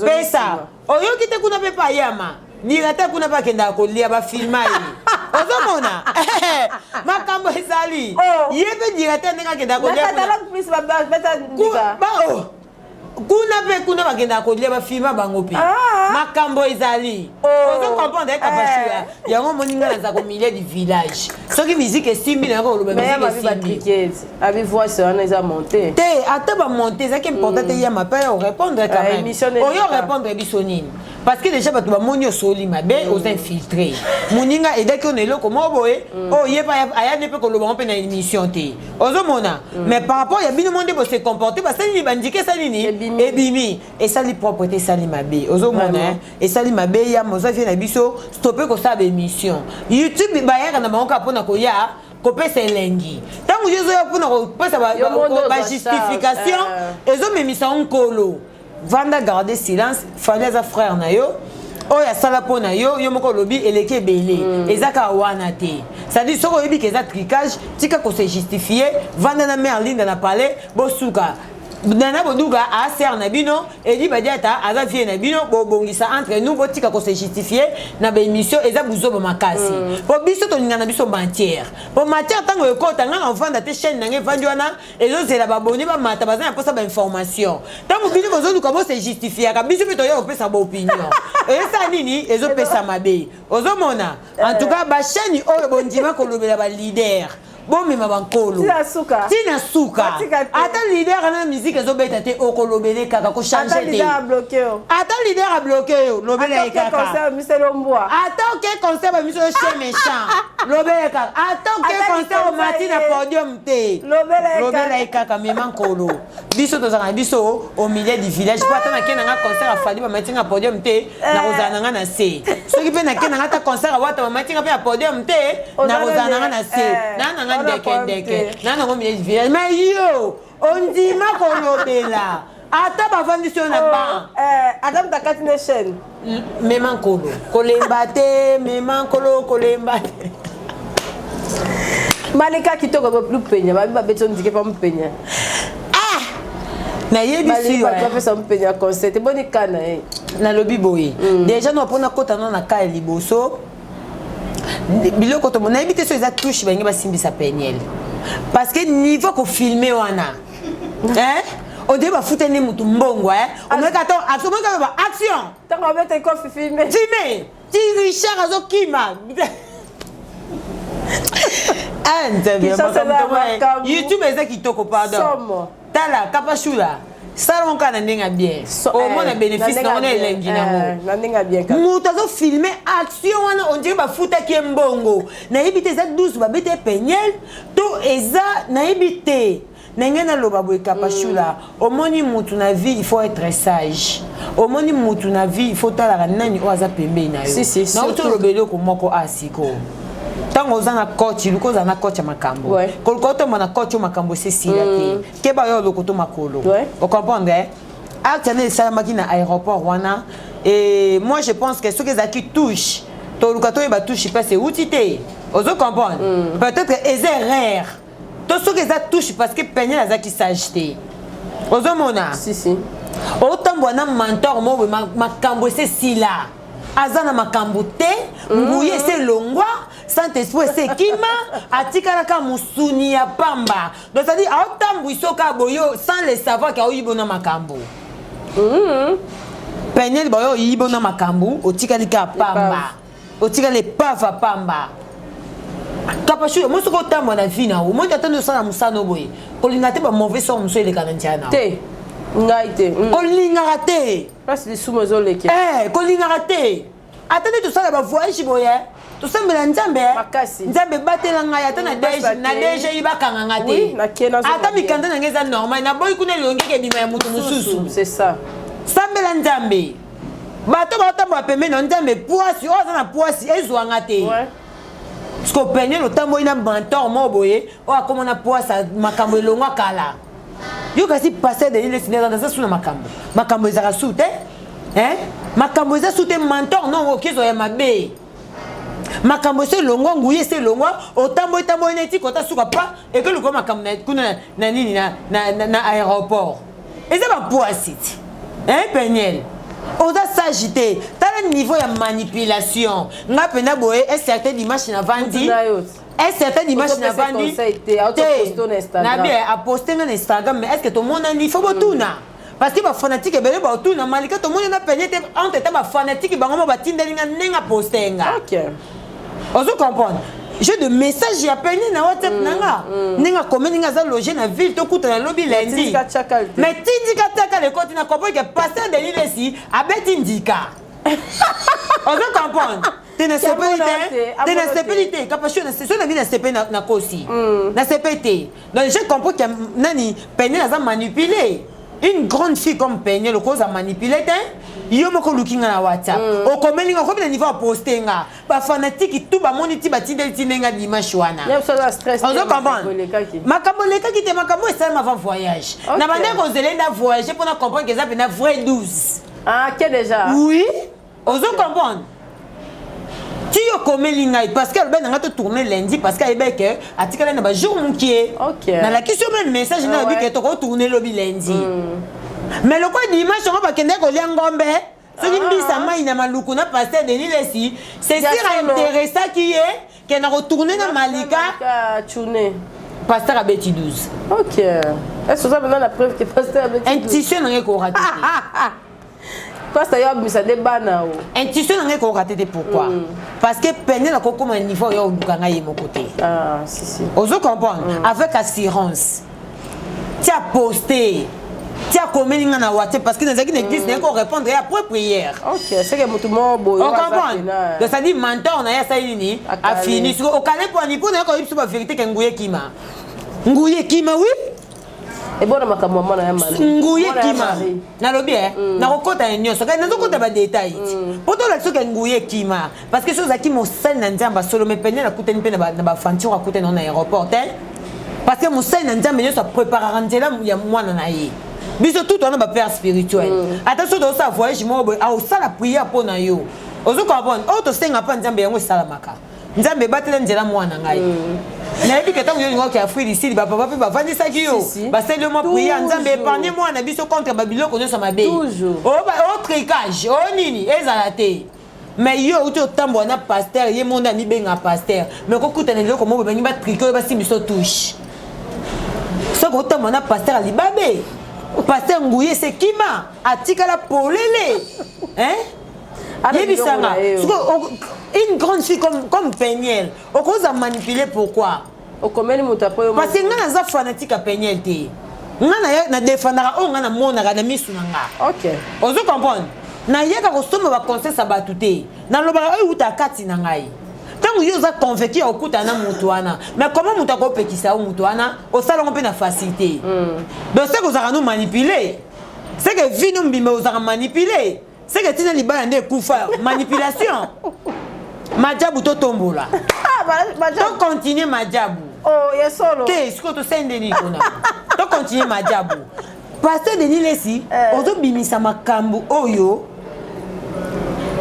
pesa. Oyoki te? Kuna mpe pa ayama directeur kuna mpe akendaka kolia, bafilma ye. Ozomona makambo ezali. Ye mpe directeur ndenge akendaka kolia kuna mpe, kuna bakendaka kolia, bafilma bango mpe. Makambo ezali. Ozo comprendre? Ekapashu yango omoni ngai naza komilie du village. Soki musique esimbi, nayaka koloba musique esimbi. Abi voice wana eza monté. Te, ata bamonte, ezalaki important te. Yama mpe oyo répondre quand même, oyo répondre biso nini? Parce que déjà bato bamoni osoli mabe, oza infiltré, moninga edaki oyo na eloko moko boye oyo ye ayani mpe koloba ngo mpe na émission te. Ozomona? Mais par rapport ya bino mo nde bose comporte, basali nini, bandike esali nini, ebimi, esali propre te, esali mabe. Ozomona esali mabe. Yama oza vie na biso, stoppe kosala baémission YouTube. Bayaka na bango kaka mpona koya kopesa elengi. Ntango yo ozoya mpona kopesa bajustification, ezomemisa nkolo. Vanda, garde silence. Fally aza frère na yo, oyo asala mpo na yo. Yo moko olobi eleki ebele, eza kaka wana te. C'est-à-dire soki oyebi ke eza trucage, tika kose justifier. Vanda na mare Linda na palais, bosuka. Nana Boduga aser na bino, Edi Badiata aza vie na bino, bobongisa entre nous, botika ko se justifier na ba émission eza buzoba makasi. Po biso tolinga na biso matière. Po matière tango ekota nga na ovanda te chaîne na ngai evandi wana ezozela baboni bamata baza na mposa ba information. Tango bino bozoluka bo se justifiaka biso mpe toya kopesa ba opinion. Ezosala nini? Ezopesa mabe. Ozomona? En tout cas ba chaîne oyo bondima kolobela ba leader. Bomema bankolo Tina suka. Tina suka. Batika te. Ata leader ana musique ezobeta te okolobele kaka ko Ata changer te. leader abloqué yo. Ata leader abloqué yo, lobela ye Ata oke kaka. concert miselo mbwa. Ata oke concert ba miso chien méchant, lobela ye kaka. Ata oke Ata concert likonza omati na ye. podium te, Lobela ye lobela kaka. ye kaka, mema nkolo. Biso tozalaka na biso au milieu du village po ata nake nanga concert afali bamati nga podium te, nakozala nanga na se. Soki mpe nake nanga ata concert awata bamati nga mpe na podium te, nakozala nanga na se. Na nanga ndeke ndeke na nango milieu du village. Mais yo ondima kolobela ata bavandisi yo na ban, Ata moto akati na chaîne. Mema nkolo, kolemba te, mema nkolo, kolemba te. Malika kitoko lupenya babi babeti ondike pa mupenya. Ah, nayebisi yo, bato bapesa mupenya conseil te boni kana ye. Nalobi boye déjà no mpona kota no na ka ya liboso biloko to nayebi te so eza touche balingi basimbisa Peniel, parce que niveau kofilme wana, hein, on dirait bafutani mutu mbongo, hein, omoyeka to action, omoyeka ba action. Ntango babeta kofi, filme. Filme ti Richard azokima. Ah, Nzambe, Kinshasa makambo eza makambo. YouTube eza kitoko, pardon. Somo. Tala Kapashula, salon kaka na ndenge ya bien, omona bénéfice nango na elengi nango. Na ndenge ya bien kaka. Moto azofilme action wana, on dirait bafutaki ye mbongo. Nayebi te eza 12 babeti ye Peniel to eza, nayebi te. Na ngai naloba boye, Kapashula, omoni mutu na vie, il faut être sage. Omoni mutu na vie, il faut talaka nani oyo aza pembeni na yo. Si, si, Nauti surtout. oloba eloko moko a sikoyo. Ntango oza na coach, luka ozala na coach ya makambo. Koluka otomba na coach oyo makambo esesila te, keba yo olokoto makolo. Ocomprendre, eh? Acte wana esalamaki na aéroport wana, et moi je pense que soki ezalaki touche, toluka toyeba touche mpasi euti te. Ozo comprendre? Peut-être eza erreur to soki eza touche, parce que Peniel azalaki sage te. Ozomona? Si, si. Otambola na mentor mo boye, makambo ese esila, aza na makambo te, nguya ese elongwa, saint esprit ese ekima, atikalaka mosuni ya pamba. Donc c'est-à-dire aotambwisa kaka boye sans le savoir ke aoyiba na makambo. Peniel boyo oyiba na makambo, otikali kaka pamba, otikali epava pamba. Kapashu, mo soki otambola na vie na yo, omoni ata nde osala mosala boye, kolinga te bamauvais sort mosusu eleka na nzela na yo. Te, ngai te. Kolingaka te. Place lisumu ezoleke. Kolingaka te. Ata nde tosala bavoyage boye, tosambela Nzambe. Makasi. Nzambe batela ngai ata na Place DG na bakei. DGI bakanga nga Oui, te. nakei nazonga Ata bien. mikanda na ngai eza normal, naboyi kuna elongi eke ebima ya moto mosusu. C'est ça. Sambela Nzambe, bato baotambola pembeni na Nzambe, poasi oyo aza na poasi ezwanga te. Parce que Peniel otamboli na mentor moko boye oyo akóma na poasi, makambo elongwa kala. Yo kasi pasteur Denis Lessie aza su na makambo, makambo ezalaka su te, hein? Makambo eza su te. Mentor non, okezwa ya mabe, makambo ese elongwa, nguya ese elongwa. Otamboli tamboli neti kota suka pa ekeluka makambo kuna na nini na aéroport, eza bapoasi ti, hein? Peniel oza sage te. Tala niveau ya manipulation. Nga mpenza boye, un certain dimanche navandi, Mutu na yo ti. un certain dimanche Ozopesa navandi conseil te, autoposte na Instagram. Nabi aposte nga na Instagram, mais est ce que tomonani? Faut botuna, parce que bafanatike ebele baotuna Malika tomoni na Peniel te. Entre temps bafanatike bango mo batindeli nga ndenge aposte nga. Ozo comprendre? J'ai de message ya Peniel na WhatsApp na nga, ndenge akomeli nga, aza loge na ville, tokutana lobi lundi. Tindika tiakal te. Mais tindika tiakala ekoti na comprendre ke pasteur Denis Lessie abeti ndika. Ozo comprendre te? Nasepeli te, te, nasepeli te. Kapasho so na bi nasepeli na kosi, nasepeli te. Donc j'ai compris que nani, Peniel aza manipulé. Une grande fille comme Peniel okoza manipulé te. Yo moko oluki nga na WhatsApp, okomeli nga, okomi na niveau aposte nga, bafanatike tout bamoni ti batindeli ti ndenge dimanche wana. Ye biso aza stress te, Ozo makambo comprendre? elekaki. Makambo elekaki te, makambo esalema avant voyage. Na bande kozela nda voyage mpona comprendre ke eza mpena vrai 12. Ah, ke déjà. Oui, ozo comprendre ti? Okomeli ngai parce que alobaki na ngai totourne lundi, parce que ayebaki ke atikali na bajour mokie. Nalakisi yo meme message, nalobi ke tokotourne lobi lundi, mais lokola dimanche yango bakendaki kolia ngombe, soki mbisa mai na maluku na pasteur Denis Lesi, c'est sûr intéressaki ye ke na kotourne na Malika. Tune. Pasteur abeti 12. Ok, est ce oza mpenza na preuve ke pasteur abeti? Intuition na ngai ekorater te. Pasteur yo abimisa nde bana o. Intuition na ngai ekorater te. Pourquoi? Parce que pene nakokóma niveau oyo oluka ngai ye moko te. Ah, si si. Ozo comprendre? Avec assurance ti aposte, ti akomeli nga na WhatsApp, parce que nazalaki na église, naye korépondre ye après prière. Ok, seke motu moko boye. Oyo aza ocomprendre? Donc c'est-à-dire mentor na ye asali nini? Akale. Afini siko okale pwani mpo na ye koyebi biso bavérité ke nguye ekima, nguye ekima, oui. Ebona makambo ya mwana ya Marie. Nguye Mwana ya ekima. Marie. Nalobi e nakokɔta na nyonso, kani nazokɔta badétail ti mpo tolakisa soki nguye ekima, parce que soki ozalaki mosali na Nzambe asolo, me pene nakutani mpe na bafanture, akutani nango na aéroport te, parce que mosali na Nzambe nyonso apreparaka nzela ya mwana na ye. Biso tout wana bapère spirituel, ata soki tozosala voyage moko boye, aosala prière mpo na yo. Ozo comprendre? Oyo tosenga mpa Nzambe, yango esalamaka. Nzambe ebatela nzela mwana ngai. Nayebi ke ntango yo olinga oke Afrique du Sud, bapapa mpe bavandisaki yo. Si, si. Basali yo mwa prière, Nzambe Toujours. épargne mwana biso contre babiloko nyonso mabe. Toujours. O tricage o nini ezala te. Mais yo outi otambola na pasteur, ye monde amibenga pasteur, mais okokutana eloko moko bangi batriquer oyo basimbi so touche. Soki otambola na pasteur alibabe, pasteur nguye sekima atikala polele, hein? Ana Yebisanga. biloko na ye. Sikoyo, une grande fille comme Peniel, okoza manipuler pourquoi? Okomeli moto apo yo. Parce que nga naza fanatique ya Peniel te. Nga na défendaka oyo nga namonaka na misu na nga. Ozo comprendre? Nayaka kosomba baconseil ya bato te, nalobaka oyo euta kati na ngai. Ntango yo oza convaincu ya kokutana na moto wana, mais comment moto akopekisa yo? Moto wana osalango mpe na facilité. Donc seke ozalaka no manipulé, seke vie no mbimba ozalaka manipulé, seke ntina libala nde ekufa manipulation. Majabu totombola. Ah, tocontinue majabu. Oh, ya solo. Te, sikoyo tosali ndeni kuna, tocontinue majabu. Pasteur Denis Lesi, ozobimisa makambo oyo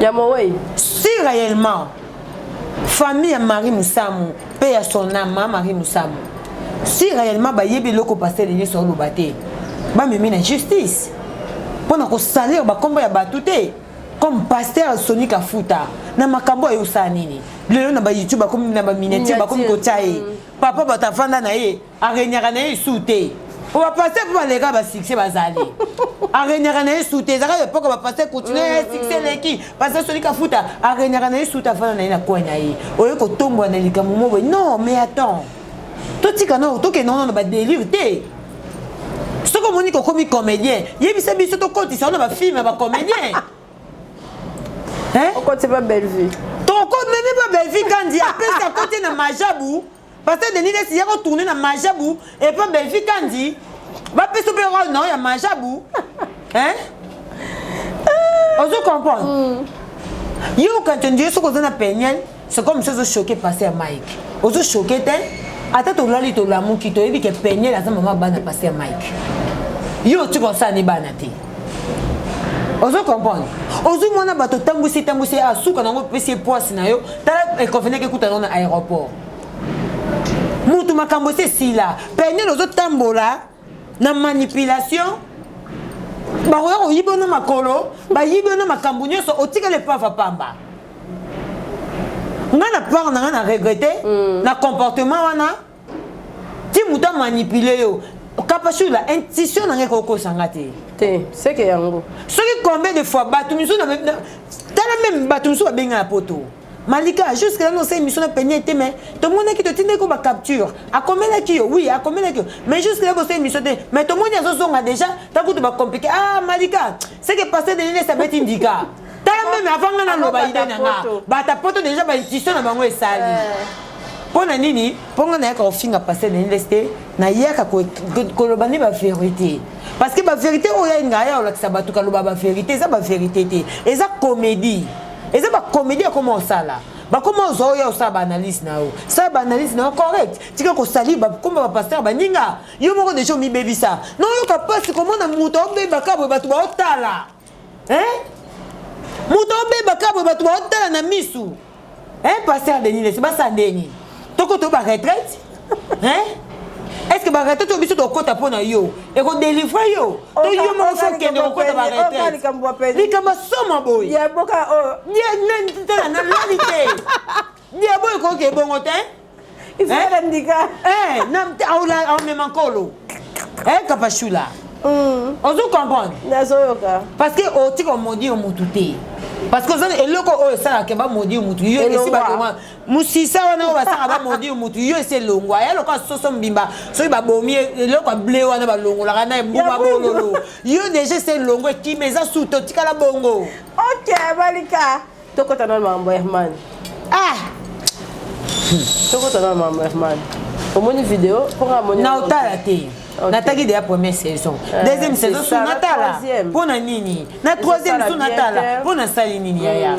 ya mowei. Si réellement famille ya Marie Musamu mpe ya son ama Marie Musamu, si réellement bayebi eloko pasteur Denis oloba te, bamemi na justice mpona kosalir bakombo ya bato te, comme pasteur Soni Kafuta na makambo oyo osala nini lelo na bayoutube, bakomi na baminiature, bakomi kotia ye papa. Bato afanda na ye, aregnaka na ye su te, po bapasteur mpo baleka basuccès bazali, aregnaka na ye su te. Ezalaka epoke bapasteur continue succès eleki. Pasteur Soni Kafuta aregnaka na ye su te, afanda na ye na coin na ye. Oye kotombola na likambo mo boye. Non mais attends, totika nano, tokende wana na badélire te. Soki omoni kokomi comédien, yebisa biso, tokotisa wana bafilm ya bacomédien. Okoti pa Bellevue. Tokomemi pa Bellevue Kandi, apesi akoti na majabu. Parce que Denis Lesi ya kotourne na majabu epa Bellevue Kandi, bapesi mpe role na oyo ya majabu, hein? Ozo comprendre? Yo okanti yo soki oza na Peniel, c'est comme si ozochoquer pasteur Mike. Ozochoquer te. Ata tolali tolamuki, toyebi ke Peniel aza mama bana pasteur Mike. Yo otika kosala ni bana te. Ozo comprendre? Ozwi mwana bato, otambwisi tambwisi, asuka nango opesi ye poisi na yo. Tala econvenaki ekuta nango na aéroport, mutu makambo esi esila. Peniel ozotambola na manipulation, bakoya koyiba yo na makolo, bayibi yo na makambo nyonso, otikali epava pamba. Nga na part na nga na regrette na comportement wana. Ti moto amanipule yo, Kapashula, intuition na ngai ekokosanga te. Te, seke yango. Soki combien de fois bato misusu tala, même bato misusu babenga na poto: "Malika, jusque là nosala émission na Peniel te, mais tomonaki totindaki ko bacapture, akomelaki yo, oui, akomelaki yo, mais jusque là bosala émission te, mais tomoni azozonga déjà." Takutu bacompliqué. Ah Malika, c'est que pasteur Denis abeti ndika. Tala, même avant nga naloba idée na nga, bata poto déjà baintuition na bango esali. Mpo na nini? Mpo nga nayaka kofinga pasteur Denis te, nayaka koloba nde bavérité, parce que bavérité oyo alinga aya kolakisa bato, kaloba bavérité, eza bavérité te, eza comédie, eza bacomédie. Akoma osala, bakoma ozwa oyo osala baanalyse na yo, sala baanalyse na yo correct, tika kosali bakoma bapasteur baninga. Yo moko deja omibebisa, naoyoka mpasi komona moto aobebaka boye, bato baotala, moto obebaka boye, bato baotala na misu. Hein, pasteur Denis Lessie, basala nde nini? Tokota ba retraite? Hein? Est-ce que ba retraite oyo biso tokota mpo na yo ekodelivre yo to yo moko fo okende kokota ba retraite? Likambo ya somo boye. Diaboka oyo. Tala nalali te. Diabo ekoki ebongo te. Ifala ndika. Eh, na aomema nkolo. Eh, Kapashula. Ozo comprendre? Nazoyoka. Parce que otika omodire mutu te. Parce que oza eloko oyo esalaka bamodire mutu yo esi balongwa mosisa wana oyo basalaka bamodire mutu yo esi elongwa ya lokola soso mobimba soki babomi eloko ya ble wana balongolaka na mbuma bololo yo deja esi elongwa ekima eza su te otikala bongo. Ok, Malika. Tokota na makambo ya Herman. Ah! Tokota na makambo ya Herman. Omoni video mpo amoni. Na otala te. Nataki deya première saison, deuxième saison su natala mpo na nini, na troisième su natala mpo nasali nini yaya?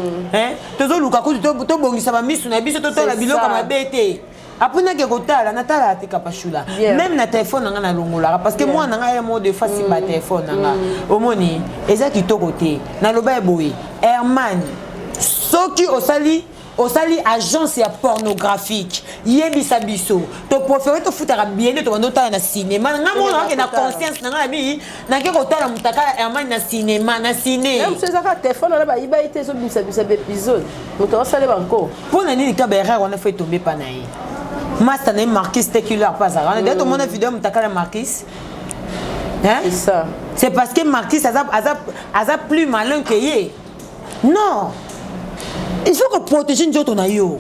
Tozoluka kutu tobongisa bamisu na biso, totala biloko mabe te. Apres nake kotala, natalaka te Kapashula. Même na telefone na nga nalongolaka parce que mwana na ngai ya moko de fois simba telefone na nga. Omoni eza kitoko te. Naloba ye boye, Herman, soki osali agence ya pornographique, yebisa biso, topréféré tofutaka bien nde tobanda otala na cinéma. Nga mona oke na conscience na nga na bi nake kotala motakala Herman na cinéma, na ciné. Mosu ezaka telefone wana bayiba ye te, ezobimisa baépisode, moto asale banko. Mpo na nini ka baerreur wana fo etombe epa na ye? Master na ye Marquis Tecular mpe azalaka wana. D'ailleurs tomona video ya motakala Marquis. Hein? C'est ça. C'est parce que Marquis aza, aza, aza plus malin que ye. Non, il faut que protéger nzoto na yo.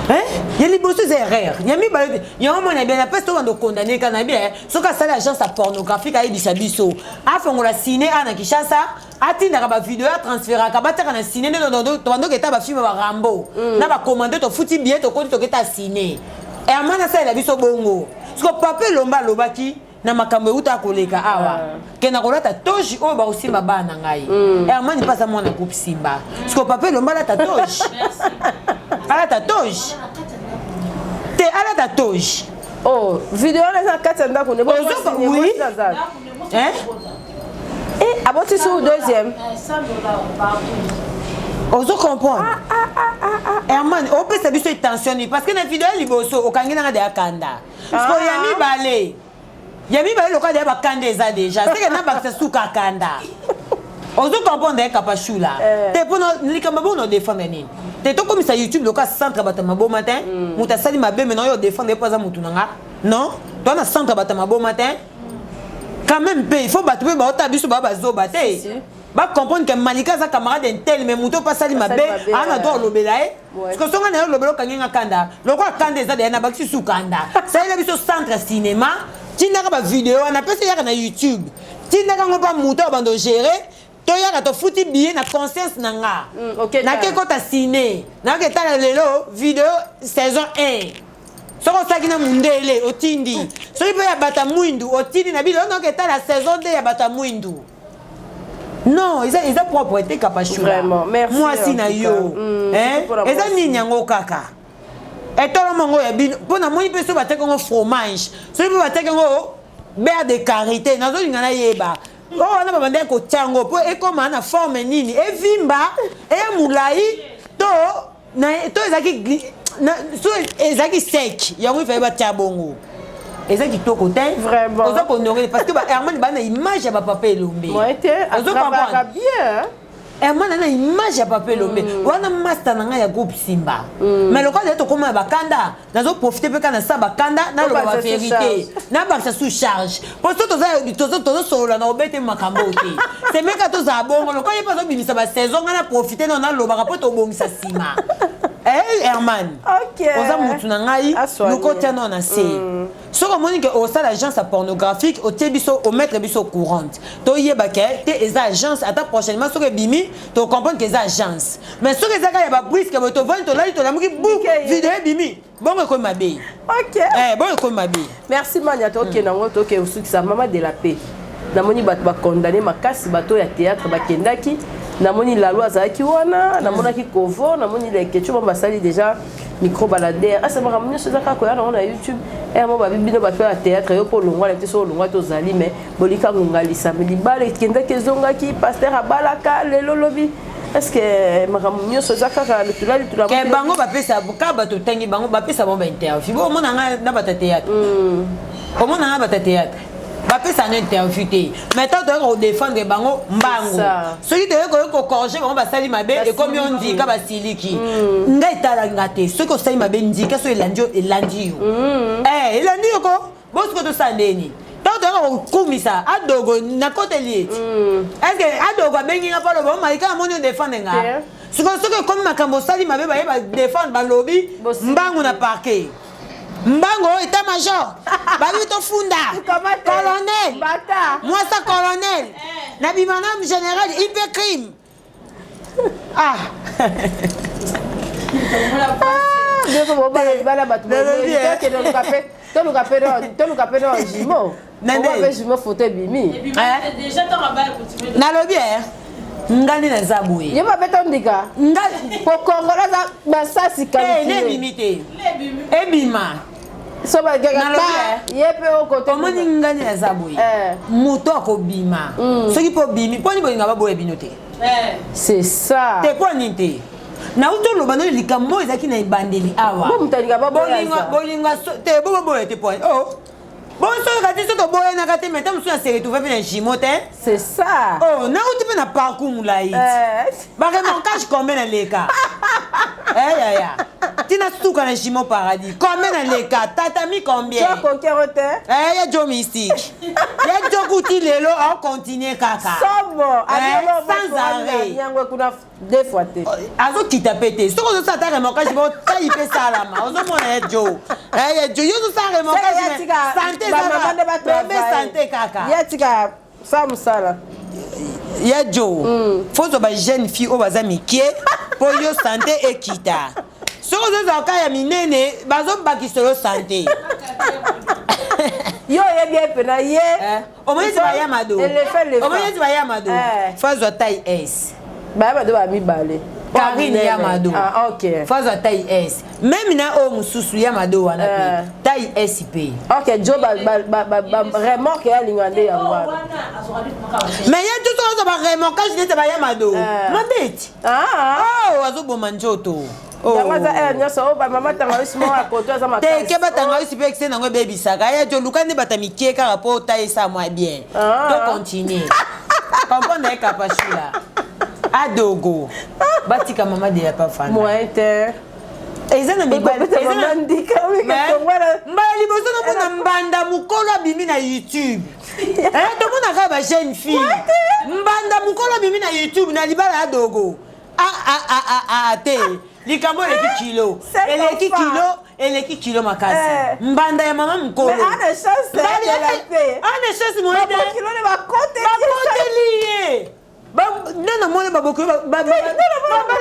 Hein? Ya liboso eza erreur, ya mibale yango mona bien apesi tobanda okondane ka na bien. Soki asali agence ya pornographique, ayebisa biso, afongola ciné a na Kinshasa, atindaka bavideo, atransferaka, batiaka na ciné nde tobanda oketa bafilme barambo na bacommande, tofuti bien, tokoti, toketa ciné. Herman asalela biso bongo. Siko papa Elomba alobaki na makambo euta koleka awa ke na kolata toge oyo bakosimba bana na ngai. Herman mpe aza mwana groupe Simba. Siko papa Elomba alata toge, alata toge te, alata toge. Oh, video wana eza na kati ya ndako nde. Oui. Hein? Eh, aboti su deuxième. Ozo comprendre, Herman opesa biso attention nini? Parce que na video ya liboso okangi nanga deya kanda. Siko ya mibale lokola deya bakanda eza déjà seke nabakisa suka kanda. Ozo comprendre ye, Kapashula? Te, mpona likambo bongo odéfendre nini te? Tokomisa YouTube lokola centre ya bato ya maboma te. Moto asali mabe me na oyo odéfendre ye mpo aza motu na nga. Non, toa na centre ya bato ya maboma te quand même. Mpe il faut bato mpe baota biso baa bazoba te, bacomprendre ke Malika aza camarade intel, mais moto mpe asali mabe aa na droit olobela ye. Parce que songa na ye olobela, okangi nga kanda. Lokola kanda eza deya, na bakisi su kanda. Salela biso centre cinéma, tindaka bavideo wana, pesa yaka na YouTube, tindaka yango mpa moto oyo bando gérer, toyaka tofuti billet na conscience na nga. Nake kota ciné, nake tala lelo video saison 1. Soki osalaki na mundele, otindi. Soki mpe ya bato ya mwindu, otindi na bino, noke etala saison 2 ya bato ya mwindu. Non, eza propre te, Kapashula. Mwasi na yo eza nini yango kaka etoloma yango ya bino? Mpo namoni mpe so batiaki yango fromage, soki mpe batiaki yango beurre de karité, nazolinga nayeba oyo wana babandaki kotia yango mpo ekóma na forme nini, evimba, eya molai to ezalaki so ezalaki sec. Yango ifale batia bongo, eza kitoko te. Oza kohonorer parce que baherman baa na image ya bapapa Elombe. Ozo comprendre, Herman na image ya papa Elombe wana, master na ngai ya groupe Simba. Mais lokola ezali tokóma na bakanda, nazoprofite mpe kaka na sa bakanda, naloba bavérité, nabakisa sous charge po so tozosolola na obete makambo te. Semeka tozala bongo lokola ye mpe azobimisa basaison, ngai na profite nao nalobaka mpo tobongisa nsima. Herman, oza mutu na ngai, luka otia nao na se. Soki omoni ke osala agence ya pornographique, otie biso, omettre biso courante, toyeba ke te eza agence. Ata prochainement soki ebimi, tocomprendre ke eza agence. Mais soki eza kaka ya babriske boye, tovandi, tolali, tolamuki, bu video ebimi bongo, ekomi mabe. Bongo ekomi mabe. Merci Mania. Tokende yango, toke osukisa mama de la paix. Namoni bato bakondane makasi, bato ya théâtre bakendaki. Namoni Lalo azalaki wana, namonaki Kovo, namoni Lekecho. Bango basali déjà micro baladeur, asa makambo nyonso eza kaka koya nango na YouTube. Emo babi bino bato ya théâtre, yo mpo olongwa te, so olongwa te ozali, mais bolika ngongalisa. Me libala ekendaki, ezongaki, pasteur abalaka lelo lobi. Est ce que makambo nyonso eza kaka litula litula? Ke bango bapesa ka bato otangi, bango bapesa bango bainterview. Bo omona nga na bato ya théâtre, omona nga bato ya théâtre bapesa nga interview te. Mais tant toyei kodéfendre bango mbango, soki toyei koyei kocorriger bango, basali mabe, ekomi yo ndika basiliki. Ngai etalanga te. Soki osali mabe, ndika so elandi yo, elandi yo, elandi yo ko. Bosiko tosala ndeni? Ntango toyaka kokumisa Adogo, nakoteli eti est-ce Adogo abengi nga mpo aloba: "Omalika, namoni odéfendre nga"? Sikoyo soki ekomi makambo osali mabe, baye badéfendre, balobi mbangu na parquet, mbango oyo état major babi tofunda colonel, mwasa colonel nabima na général ipe crime. Ah, bana bato, toluka mpe no jumeau mpe jumeau, photo ebimi. Nalobi e nga nde naza boye. Ye mabe tondika po Kongola aza masasi. Ne ebimi te, ebima. So ye mpe okote. Omoni, nga nde naza boye, moto akobima soki mpo obimi mpo nini bolinga baboya bino te. C'est ça. Te, mpo nini te? Nauti oloba nano likambo oyo ezalaki na ebandeli awa. Bolinga te, bo boboya te. Po bosoyoka te, so toboyanaka te. Mai ta mosusu na se retrouve mpe na jumeau te. C'est ça. Oh, nauti mpe na parcours molai, baremorquage combien naleka, yaya, ntina suka na jumeau paradis, combien naleka tatami, combien. Kokero te. Ya jo mystique, ya jo kuti lelo aocontinue kaka. Somo. Sans arrêt. Yango kuna deux fois te. Azokita mpe te. Soki ozosala ta remorquage, botai mpe salama. Ozomona ya jo, ya jo, yo ozosala remorquage, santé bebe, santé kaka. Ye tika sa mosala. Ya jo, faut ozwa bajeune fille oyo baza mike mpo yo santé ekita. Soki ozozwa ka ya minene, bazobakisa yo santé. Yo oyebi ye mpena ye. Omoni eti baya mado, omoni eti baya mado, faut azwa taille S. Baya mado ba mibale. Karine ya mado. Ah, ok. Faut azwa taille S, même na oyo mosusu ya mado wana mpe taille S mpe. Ok, jo baremorque yalinga nde yango wana. Mais ye tuso azwa baremorquage neti baya mado mabeti. Oh, azoboma nzoto. Yango aza ere nyonso oyo bamama tangawisi moko ya koto aza. Te, ke batangawisi mpe ekise nango ebebisaka. Ya jo, luka nde bata mike kaka mpo otayesa mwa bien. To continue comprendre ye. Kapashula, Adogo, batika mama de ya pafana. Moyen te. Eza na mibali mbala liboso namona mbanda mokolo abimi na YouTube. Tomonaka bajeune fille, mbanda mokolo abimi na YouTube na libala ya Dogo. Te, likambo eleki kilo, eleki kilo, eleki kilo makasi. Mbanda ya mama mokolo ana chance moye te, bakoteli ye nde namoni babokilo bana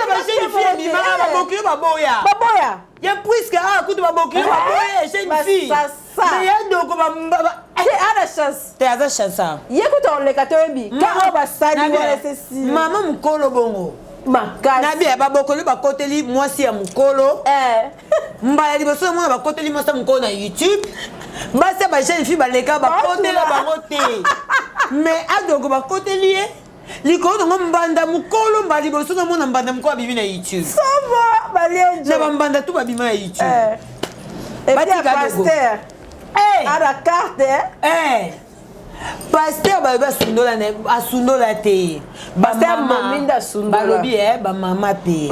bajeune fille ebimaka, babokilo baboya. Baboya. Ye puisque awa kutu babokilo baboya jeune fille, mais ya Doko ana chance. Te, aza chance. Ye kutu oleka te, oyebi ka oyo basali wana esesi. Mama mokolo bongo. Makasi. Nabi babokolo bakoteli mwasi ya mokolo. Mbala liboso namona bakoteli mwasi ya mokolo na YouTube. Basi ya bajeune fille baleka, bakotela bango te, mais Adogo bakoteli ye likolo nango mbanda mokolo. Mbala liboso namona mbanda mokolo abimi na YouTube. Na bambanda tu babima na YouTube. Batika pasteur ana carte. Pasteur balobi asundola, asundola te. Balobi bamama mpe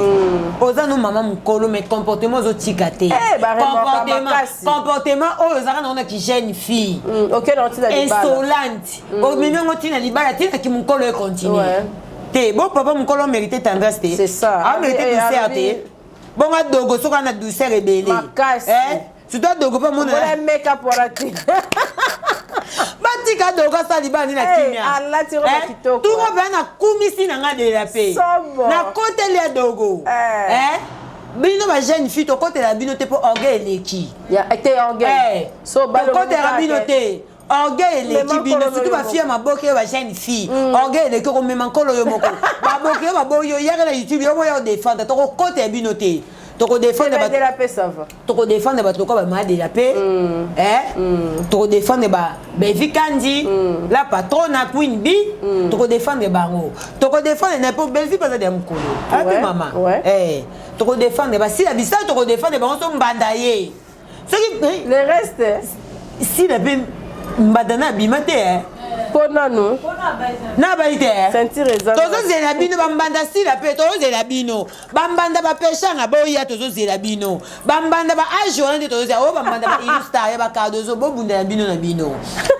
oza no mama mokolo, mais comportement ozotika te. Comportement oyo ozalaka nango naki jeune fille insolente, omemi yango ntina libala, ntinaki mokolo econtinue te. Bo papa mokolo mérite tendresse te, amérite douceur te. Bongo Adogo soki ana douceur ebele, surtout Adogo mpe amona. Makeup wana te. Batika Adogo asala libala nde na kimia. Tungo mpe nakumisi na nga delela mpe nakoteli Adogo. Bino bajeune fille, tokotela bino te mpo orgueil eleki. Tokotela bino te, orgueil eleki bino, surtout bafille ya maboke oyo, bajeune fille, orgueil eleki. Okomema nkolo yo moko, baboke yo, baboyi yo, yaka na YouTube yo moya odéfendre. Tokokotela bino te. Tokodefendre bato, tokodefendre bato lokola bamadela mpe mm. eh? mm. Tokodefendre ba Bevi Kandi mm. la patrona Queen B mm. Tokodefendre bango, tokodefendre na mpo Belvi mpe aza ya mokolo ape mama ouais. Eh, tokodefendre basila bisala, tokodefendre bango so mbanda ye soki eh, le reste sila mpe mbanda na abima te eh. Mpo nanu na bayi te. Ceinture eza. Tozozela bino bambanda sila mpe, tozozela bino bambanda bapeshanga boya, tozozela bino bambanda ba age wana nde tozozela oyo bambanda ba Ilustar ya bacardozo bobundela bino na bino.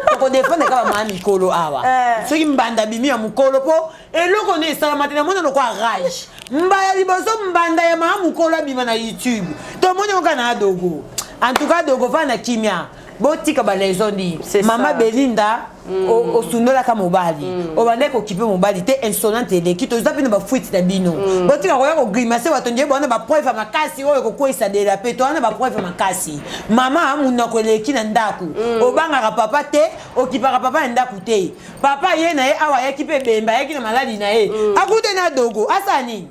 Tokodefendre kaka bamama mikolo awa. Eh. Soki mbanda bimi ya mokolo, mpo eloko nde esalama te, namoni lokwa rage mbaya liboso mbanda ya mama mokolo abima na YouTube, tomoni yango kaka na Adogo. En tout cas Dogo va na kimia, botika baleson di mama Belinda mm. Osundolaka mobali mm. Obandaki kokipe mobali te, insolente eleki. Toza mpe na bafuite na bino mm. Botika koya kogrimace bato nde bona bapreuve ya makasi oyo ekokweyisa dela mpe toza na bapreuve makasi. Mama monoko eleki na ndako mm. Obangaka papa te, okipaka papa na ndako te. Papa ye na ye awa ayaki mpe bemba, ayaki na maladi na ye mm. Akute na Dogo, asala nini?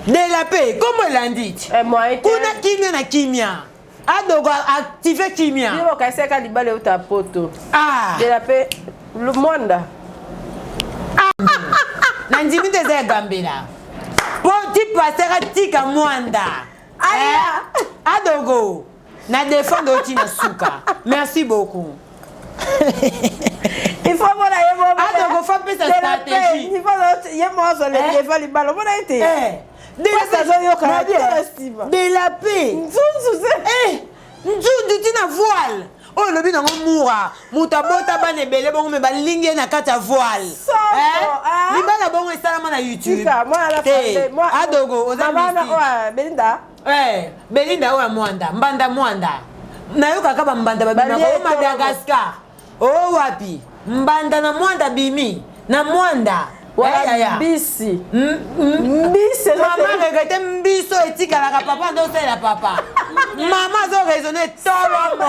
Dela mpe kombo elandi ti eh, kuna kimia na kimia. Adogo active kimia. Bino okanisaka libala euta poto. Ah. Dela mpe mwanda. Ah. Na ndimi te, eza ya gambela po ti pasteur atika mwanda. Aya. Eh? Adogo na défendre oti na suka. Merci beaucoup. Il faut mona ye moko. Adogo fa pesa stratégie. Il faut ye moko azwa le devant libala, omona ye te. Azoyoka de la paix. Nzunzu. Nzunzu ntina voile oyo olobi nango mura, moto abota bana ebele bongo me balingi ye na kati ya voile. Libala bongo esalama na YouTube te. Adogo oza Belinda. Belinda oyo ya mwanda, mbanda mwanda, nayokaka bambanda babimaka o Madagascar o wapi, mbanda na mwanda bimi na mwanda. Mbisi mbisi. Mama regrete mbiso etikalaka papa nde osalela papa. Mama azo raisonne tolomo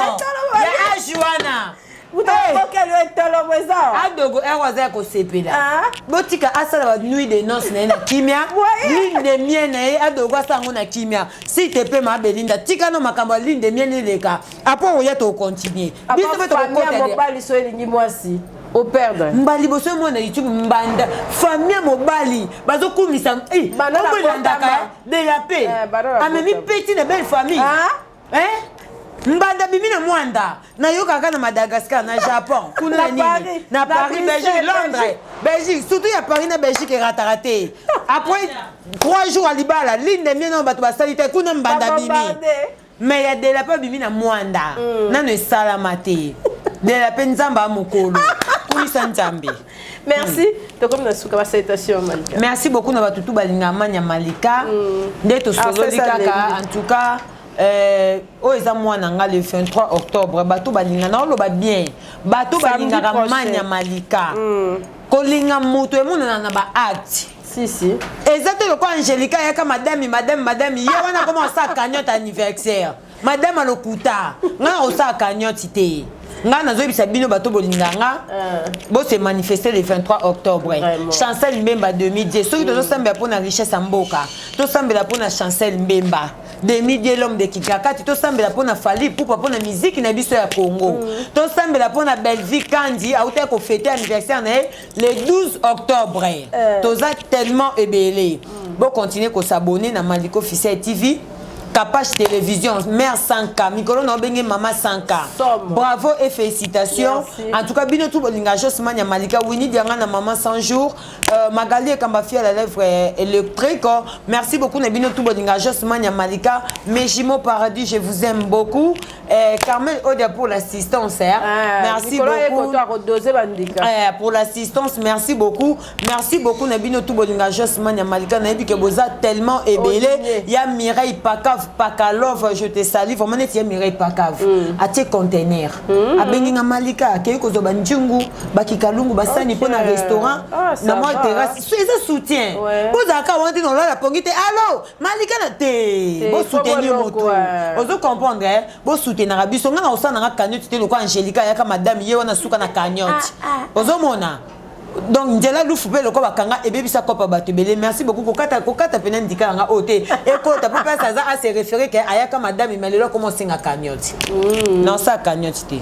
ya age wana. Adogo ero aza ya kosepela, botika asala ba nuit de noce na ye na kimia, lune de miel na ye. Adogo asala yango na kimia, s'il te plaît. Maa Belinda, tika no makambo ya lune de miel eleka, après oya tokontinue biso mpe tokokota. Mobali so elingi mwasi, operdre. Mba liboso mwana YouTube, mbanda famille ya mobali bazokumisa elandaka de la paix, amemi peti na belle famille. Mbanda bimi na mwanda, nayokaka na Madagascar, na Japon kuna, na nini, na Paris, Belgique, Londres, Belgique, surtout ya Paris na Belgique erataka te. Après 3 jours ya libala, lune de miel nano bato basali te, kuna mbanda bimi. Mais ya Dela mpe abimi na mwanda nano esalama te. Dela mpe Nzambe ya mokolo, kumisa Nzambe. Merci, tokomi na suka basalutation, Malika. Merci beaucoup na bato tu balingaka Manya Malika nde tosololi kaka. En tout cas oyo eza mwana nga, le 23 octobre, bato balinga, naoloba bien, bato balingaka Manya Malika. Kolinga moto emonana na baacte. Si si. Eza te lokola Angélika ayaka madame, madame, madame ye wana koma osala cagnotte anniversaire. Madame alokuta, ngai na kosala cagnotte te. Ngai nazoyebisa bino, bato bolinga nga, bose manifester le 23 octobre. Chancel Mbemba 2010, soki tozosambela mpona richesse ya mboka, tosambela mpona Chancel Mbemba 2010, l'homme de Kikakati, tosambela mpona Fally Ipupa, mpona miziki na biso ya Congo, tosambela mpona Bellevie Kandi autaki kofete anniversaire na ye le 12 octobre. Toza tellement ebele. Bocontinue kosabonner na Maliko Officiel TV, Capache Télévision, mère 100K, mikolo na obenge mama 100K. Bravo et félicitations. Merci. En tout cas bino tout bolinga Josman ya Malika, Winnie Dianga na maman 100 jours, Magali Ekamba fille à la lèvre électrique. Merci beaucoup na bino tout bolinga Josman ya Malika. Mes jumeaux paradis, je vous aime beaucoup. Carmel Odia pour l'assistance, hein. Ah, merci beaucoup. Pour l'assistance, merci beaucoup. Merci beaucoup na bino tout bolinga Josman ya Malika, na yebi que boza tellement ebele. Ya Mireille Pakav Pakalov, je te salue. Vraiment net ya Mireille Pakav. Atie container. Abengi nga Malika, akei kozwa banjungu, bakikalungu, basani mpo na restaurant, na mwa terrasse. So eza soutien. Bozalaka wana te na olala pongi te. Allo, Malika na te. Bosoutenir moto. Ozo comprendre, eh? Bosoutenaka biso. Nga na kosala nanga cagnotte te lokola Angélika ayaka madame ye wana suka na cagnotte. Ozomona? Donc nzela lufu mpe lokola bakanga ebebisa kopa bato ebele. Merci beaucoup. Kokata kokata mpena ndika yanga oyo te, ekota mpo place aza ase référé ke ayaka madame, ma lelo akoma osenga cagnotte. Naosala cagnotte te.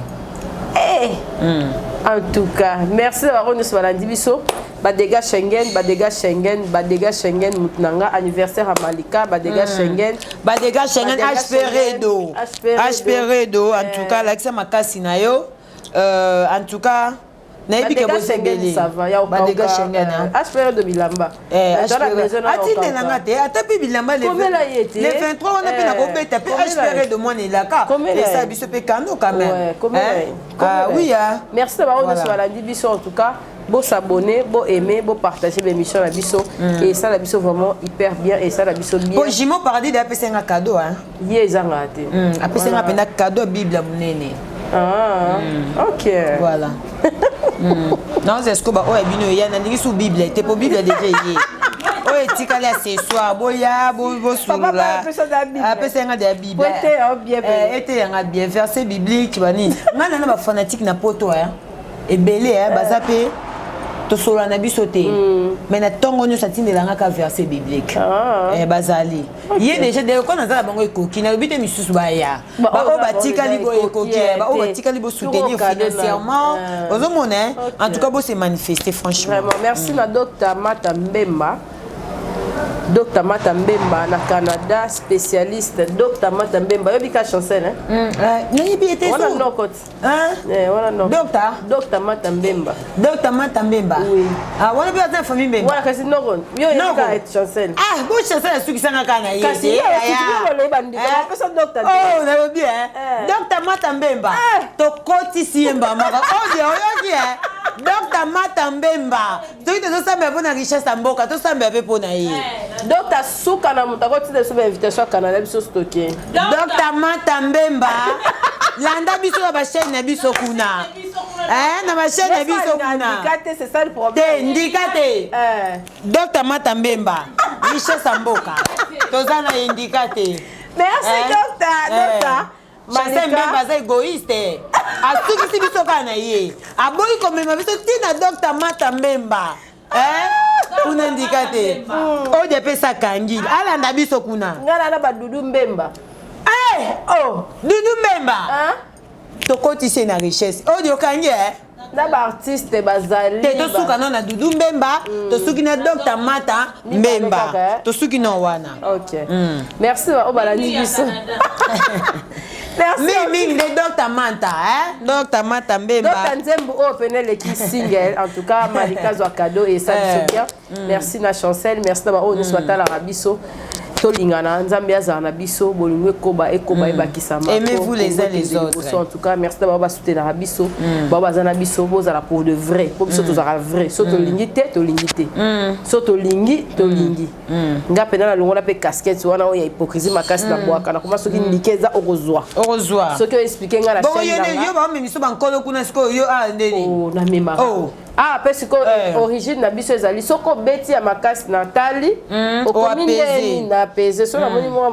En tout cas, merci na bango nyonso balandi biso. Badega Schengen, badega Schengen, badega Schengen, motu na nga anniversaire ya Malika, badega Schengen. Badega Schengen. Badega HP. Schengen, Redo. HP Redo. HP Redo, en tout cas lakisa makasi na yo. En tout cas nayebi ke Badega Schengen, bozebele. ça va ya. Badega Schengen, hein. HP Redo bilamba. Atindelanga te, ata mpe bilamba le Komela ye te. Le 23 wana mpe nakobeta mpe. Komela HP ye. Redo mwana elaka. Komela ye. Esala biso mpe kano quand même. Ouais, komela Hein? ye. Komela Ah ye. oui, hein. Merci na bango nyonso Voilà. balandi biso. En tout cas, bosabonner, boaimer, bopartager bémission na biso et esala biso vraiment hyper bien et esala biso bien. Po Jimo Paradis de apesenga cadeau, hein. Ye ezangaka te. Apesenga mpenza cadeau ya Bible ya monene. Ah, ok. Voilà. Naoza esiko baoyo ya bino eya, nalingi su Bible te, po Bible deja eye. Oyo etikali accessoire, boya bosolola. Papa apesa da Bible. Apesa yanga de ya Bible. Po eteya yo bien. Eh, eteyanga bien, verset biblique banini. Ngai nana bafanatique na poto ebele baza mpe, tosolola na biso te, mais na ntongo nyonso atindelanga ka verset biblique. Ah. Eh, bazali ye déjà de ko naza na bango ekoki, nalobi te misusu baya. Ba oyo baoyo baza batikali bango boye ekoki, ekoki, baoyo te. batikali bosoutenir Toujours cadeau financièrement. Ozomona, en tout cas bose manifester franchement. Vraiment, merci na Dr Mata Mbemba, Dr Mata Mbemba na Canada, spécialiste Dr Mata Mbemba. Oyebi ka Chancel, hein? Nayebi ete. Wana noko ti. Hein? Eh, wana noko. Docteur? Dr Mata Mbemba. Dr Mata Mbemba. Oui. Ah, wana mpe aza famille Mbemba. Wana kasi noko yo oyebi Noko. ka Chancel. Ah, bo Chancel asukisanga kaka na ye. Kasi te, ye aya. yo oloyeba ndika, Eh? bapesa docteur te. Oh, nalobi Eh. Dr Mata Mbemba, tokotisi ye mbamaka oyo oyoki e Dr Mata Mbemba, soki tozosambela mpo na richesse ya mboka, tosambela mpe mpo na ye. Dr suka na moto akotinda biso bainvitation ya Canada, biso stoke. Dr Mata Mbemba, landa biso na bachaîne na biso kuna. Eh, na bachaîne na biso kuna. Ndika te, c'est ça le Te problème. Ndika te. Dr Mata Mbemba, richesse ya mboka, toza na ye, ndika te. Merci. Eh? Docteur. Eh. Docteur Chancel Mbemba aza égoïste, asukisi biso kaka na ye, aboyi komema biso ntina. Dr Mata Mbemba, Eh? Kuna ndika te, oyo depesa akangi, alanda biso kuna. Ngai na badudu Mbemba. Eh! Oh. Dudu Mbemba. Hein? Tokotisi ye na richesse oyo okangi e. Na baartiste bazali. Te, tosuka no na Dudu Mbemba, tosuki na Dr Mata Mibale Mbemba. kaka, eh? Tosuki no wana. Ok, merci oyo balandi biso, merci. Mingi mingi nde Dr Manta, eh? Dr Mata Mbemba. Dr Nzembo oyo pene eleki single. En tout cas, Malika zwa cadeau et ça biso bien. Merci na Chancel, merci na baoyo nyonso batalaka biso. Tolingana, Nzambe azala na biso, bolingo ekoba ekoba ebakisama. Aimez-vous les uns les autres. En tout cas, merci na bao basoutenaka biso, bao baza na biso. Bozala pour de vrai, po biso tozalaka vrai. So tolingi te, tolingi te, so tolingi, tolingi. Nga mpena nalongola mpe casquette wana oyo ya hypocrisie makasi na bwaka. Nakoma soki ndike eza, okozwa. Okozwa. Soki oexpliquer nga na Bongo chaîne yo na nde nga. yo baomemi so bankolo kuna sikoyo, yo a ndeni. Oh, namemaka. Oh. Ah, mpe sikoyo Eh. origine na biso ezali soki obeti ya makasi na tali, okomi Oapese. ndeni na apese. So namoni mwa ah,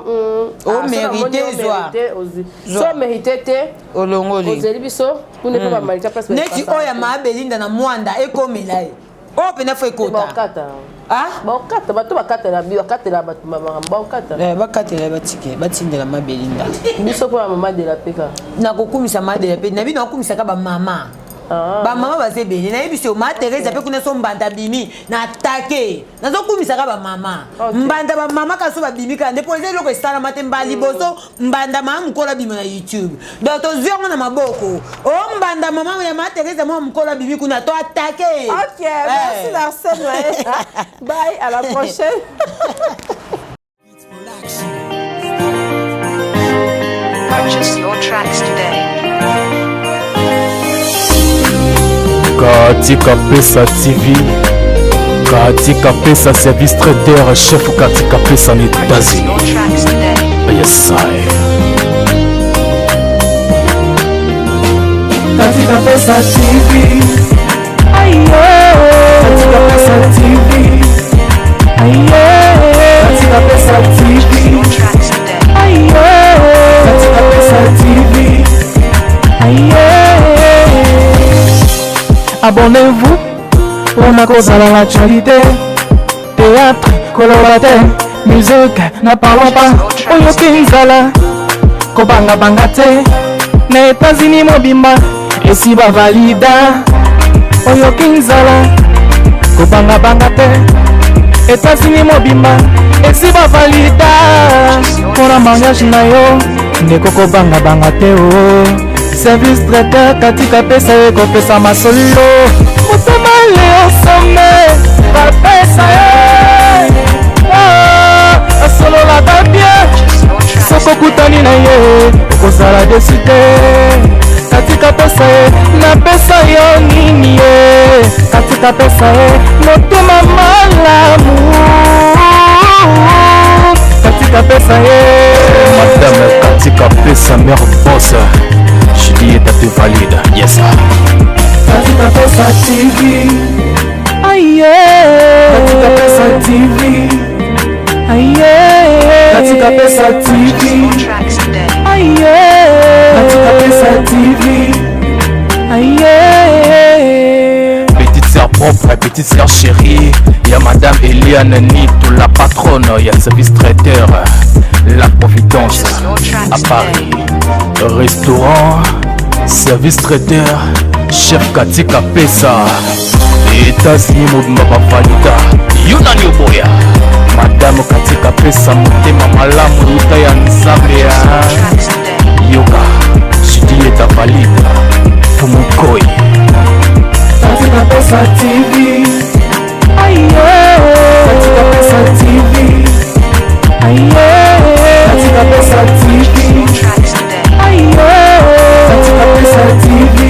so namoni Omérite, zwa. omérite, ozwi. Zwa. So omérite te, Olongoli. ozeli biso kuna mpe bamalika place. Neti oyo ya Maabelinda na Mwanda ekomela ye oyo mpena fo ekota. Baokata. Ah? Baokata, bato bakatela, bakatela bato makambo, baokata. Eh, bakatela, batike, batindela Mabelinda. Biso mpo ya mama de la peka. Nakokumisa Madela mpe na bino, nakokumisaka bamama. Ah. Bamama baza ebele, nayebi so ma Therese mpe kuna so mbanda bimi na atake. Nazokumisaka bamama. Mbanda bamama kaka so babimi kaka nde mpo eza eloko esalama te mbala liboso mbanda mama mokolo abima na YouTube. Donc tozwi yango na maboko o mbanda mama ya ma Therese mwa mokolo abimi kuna to atake. Ok, merci Larsen. Ouais. Bye, à la prochaine. Purchase your tracks today. Katika Pesa TV, Katika Pesa service traiteur, chef Katika Pesa na Purchase your États-Unis. tracks today. Yes, I. Katika Pesa TV. Katika Pesa TV. Katika Pesa Purchase TV. your tracks today. Katika Pesa TV. Abonnez-vous. Mpona kozala na actualité, théâtre koloba te, musique na parlons pas. Oyoki nzala, kobangabanga te, na Etats-Unis mobimba esi bavalida. Oyoki nzala, kobangabanga te, Etats-Unis mobimba esi bavalida. Mpona mariage na yo, ndeko, kobangabanga te o service traiteur katika pesa ye kopesa masolo. Motema Leo Some bapesa ye. Ah, asololaka bien. Soki okutani na ye, okozala déçu te. Katika pesa ye, napesa yo nini ye? Katika pesa ye, motema malamu. Katika pesa ye. Madame Katika Pesa, mère boss, Juliette te valide, yes. Katika Pesa TV. Aye. Katika Pesa TV. Aye. Katika Pesa Purchase TV. your tracks today. Aye. Katika Pesa TV. Aye. Petite sœur propre, petite sœur chérie, il y a Madame Eliane Nito, la patronne, il y a service traiteur, La Providence, Purchase your à tracks Paris. today. Restaurant, service traiteur, chef Katika Pesa, États-Unis mobimba bavalida, yo nani oboya? Madame Katika Pesa, motema malamu luta ya Nzambe Purchase ya. your tracks today. Yoka, Juliette valide, Fumukoi. Katika Pesa TV. Aye. Katika Pesa TV. Aye. Katika Pesa Purchase TV. your tracks today. Aye. Katika Pesa TV.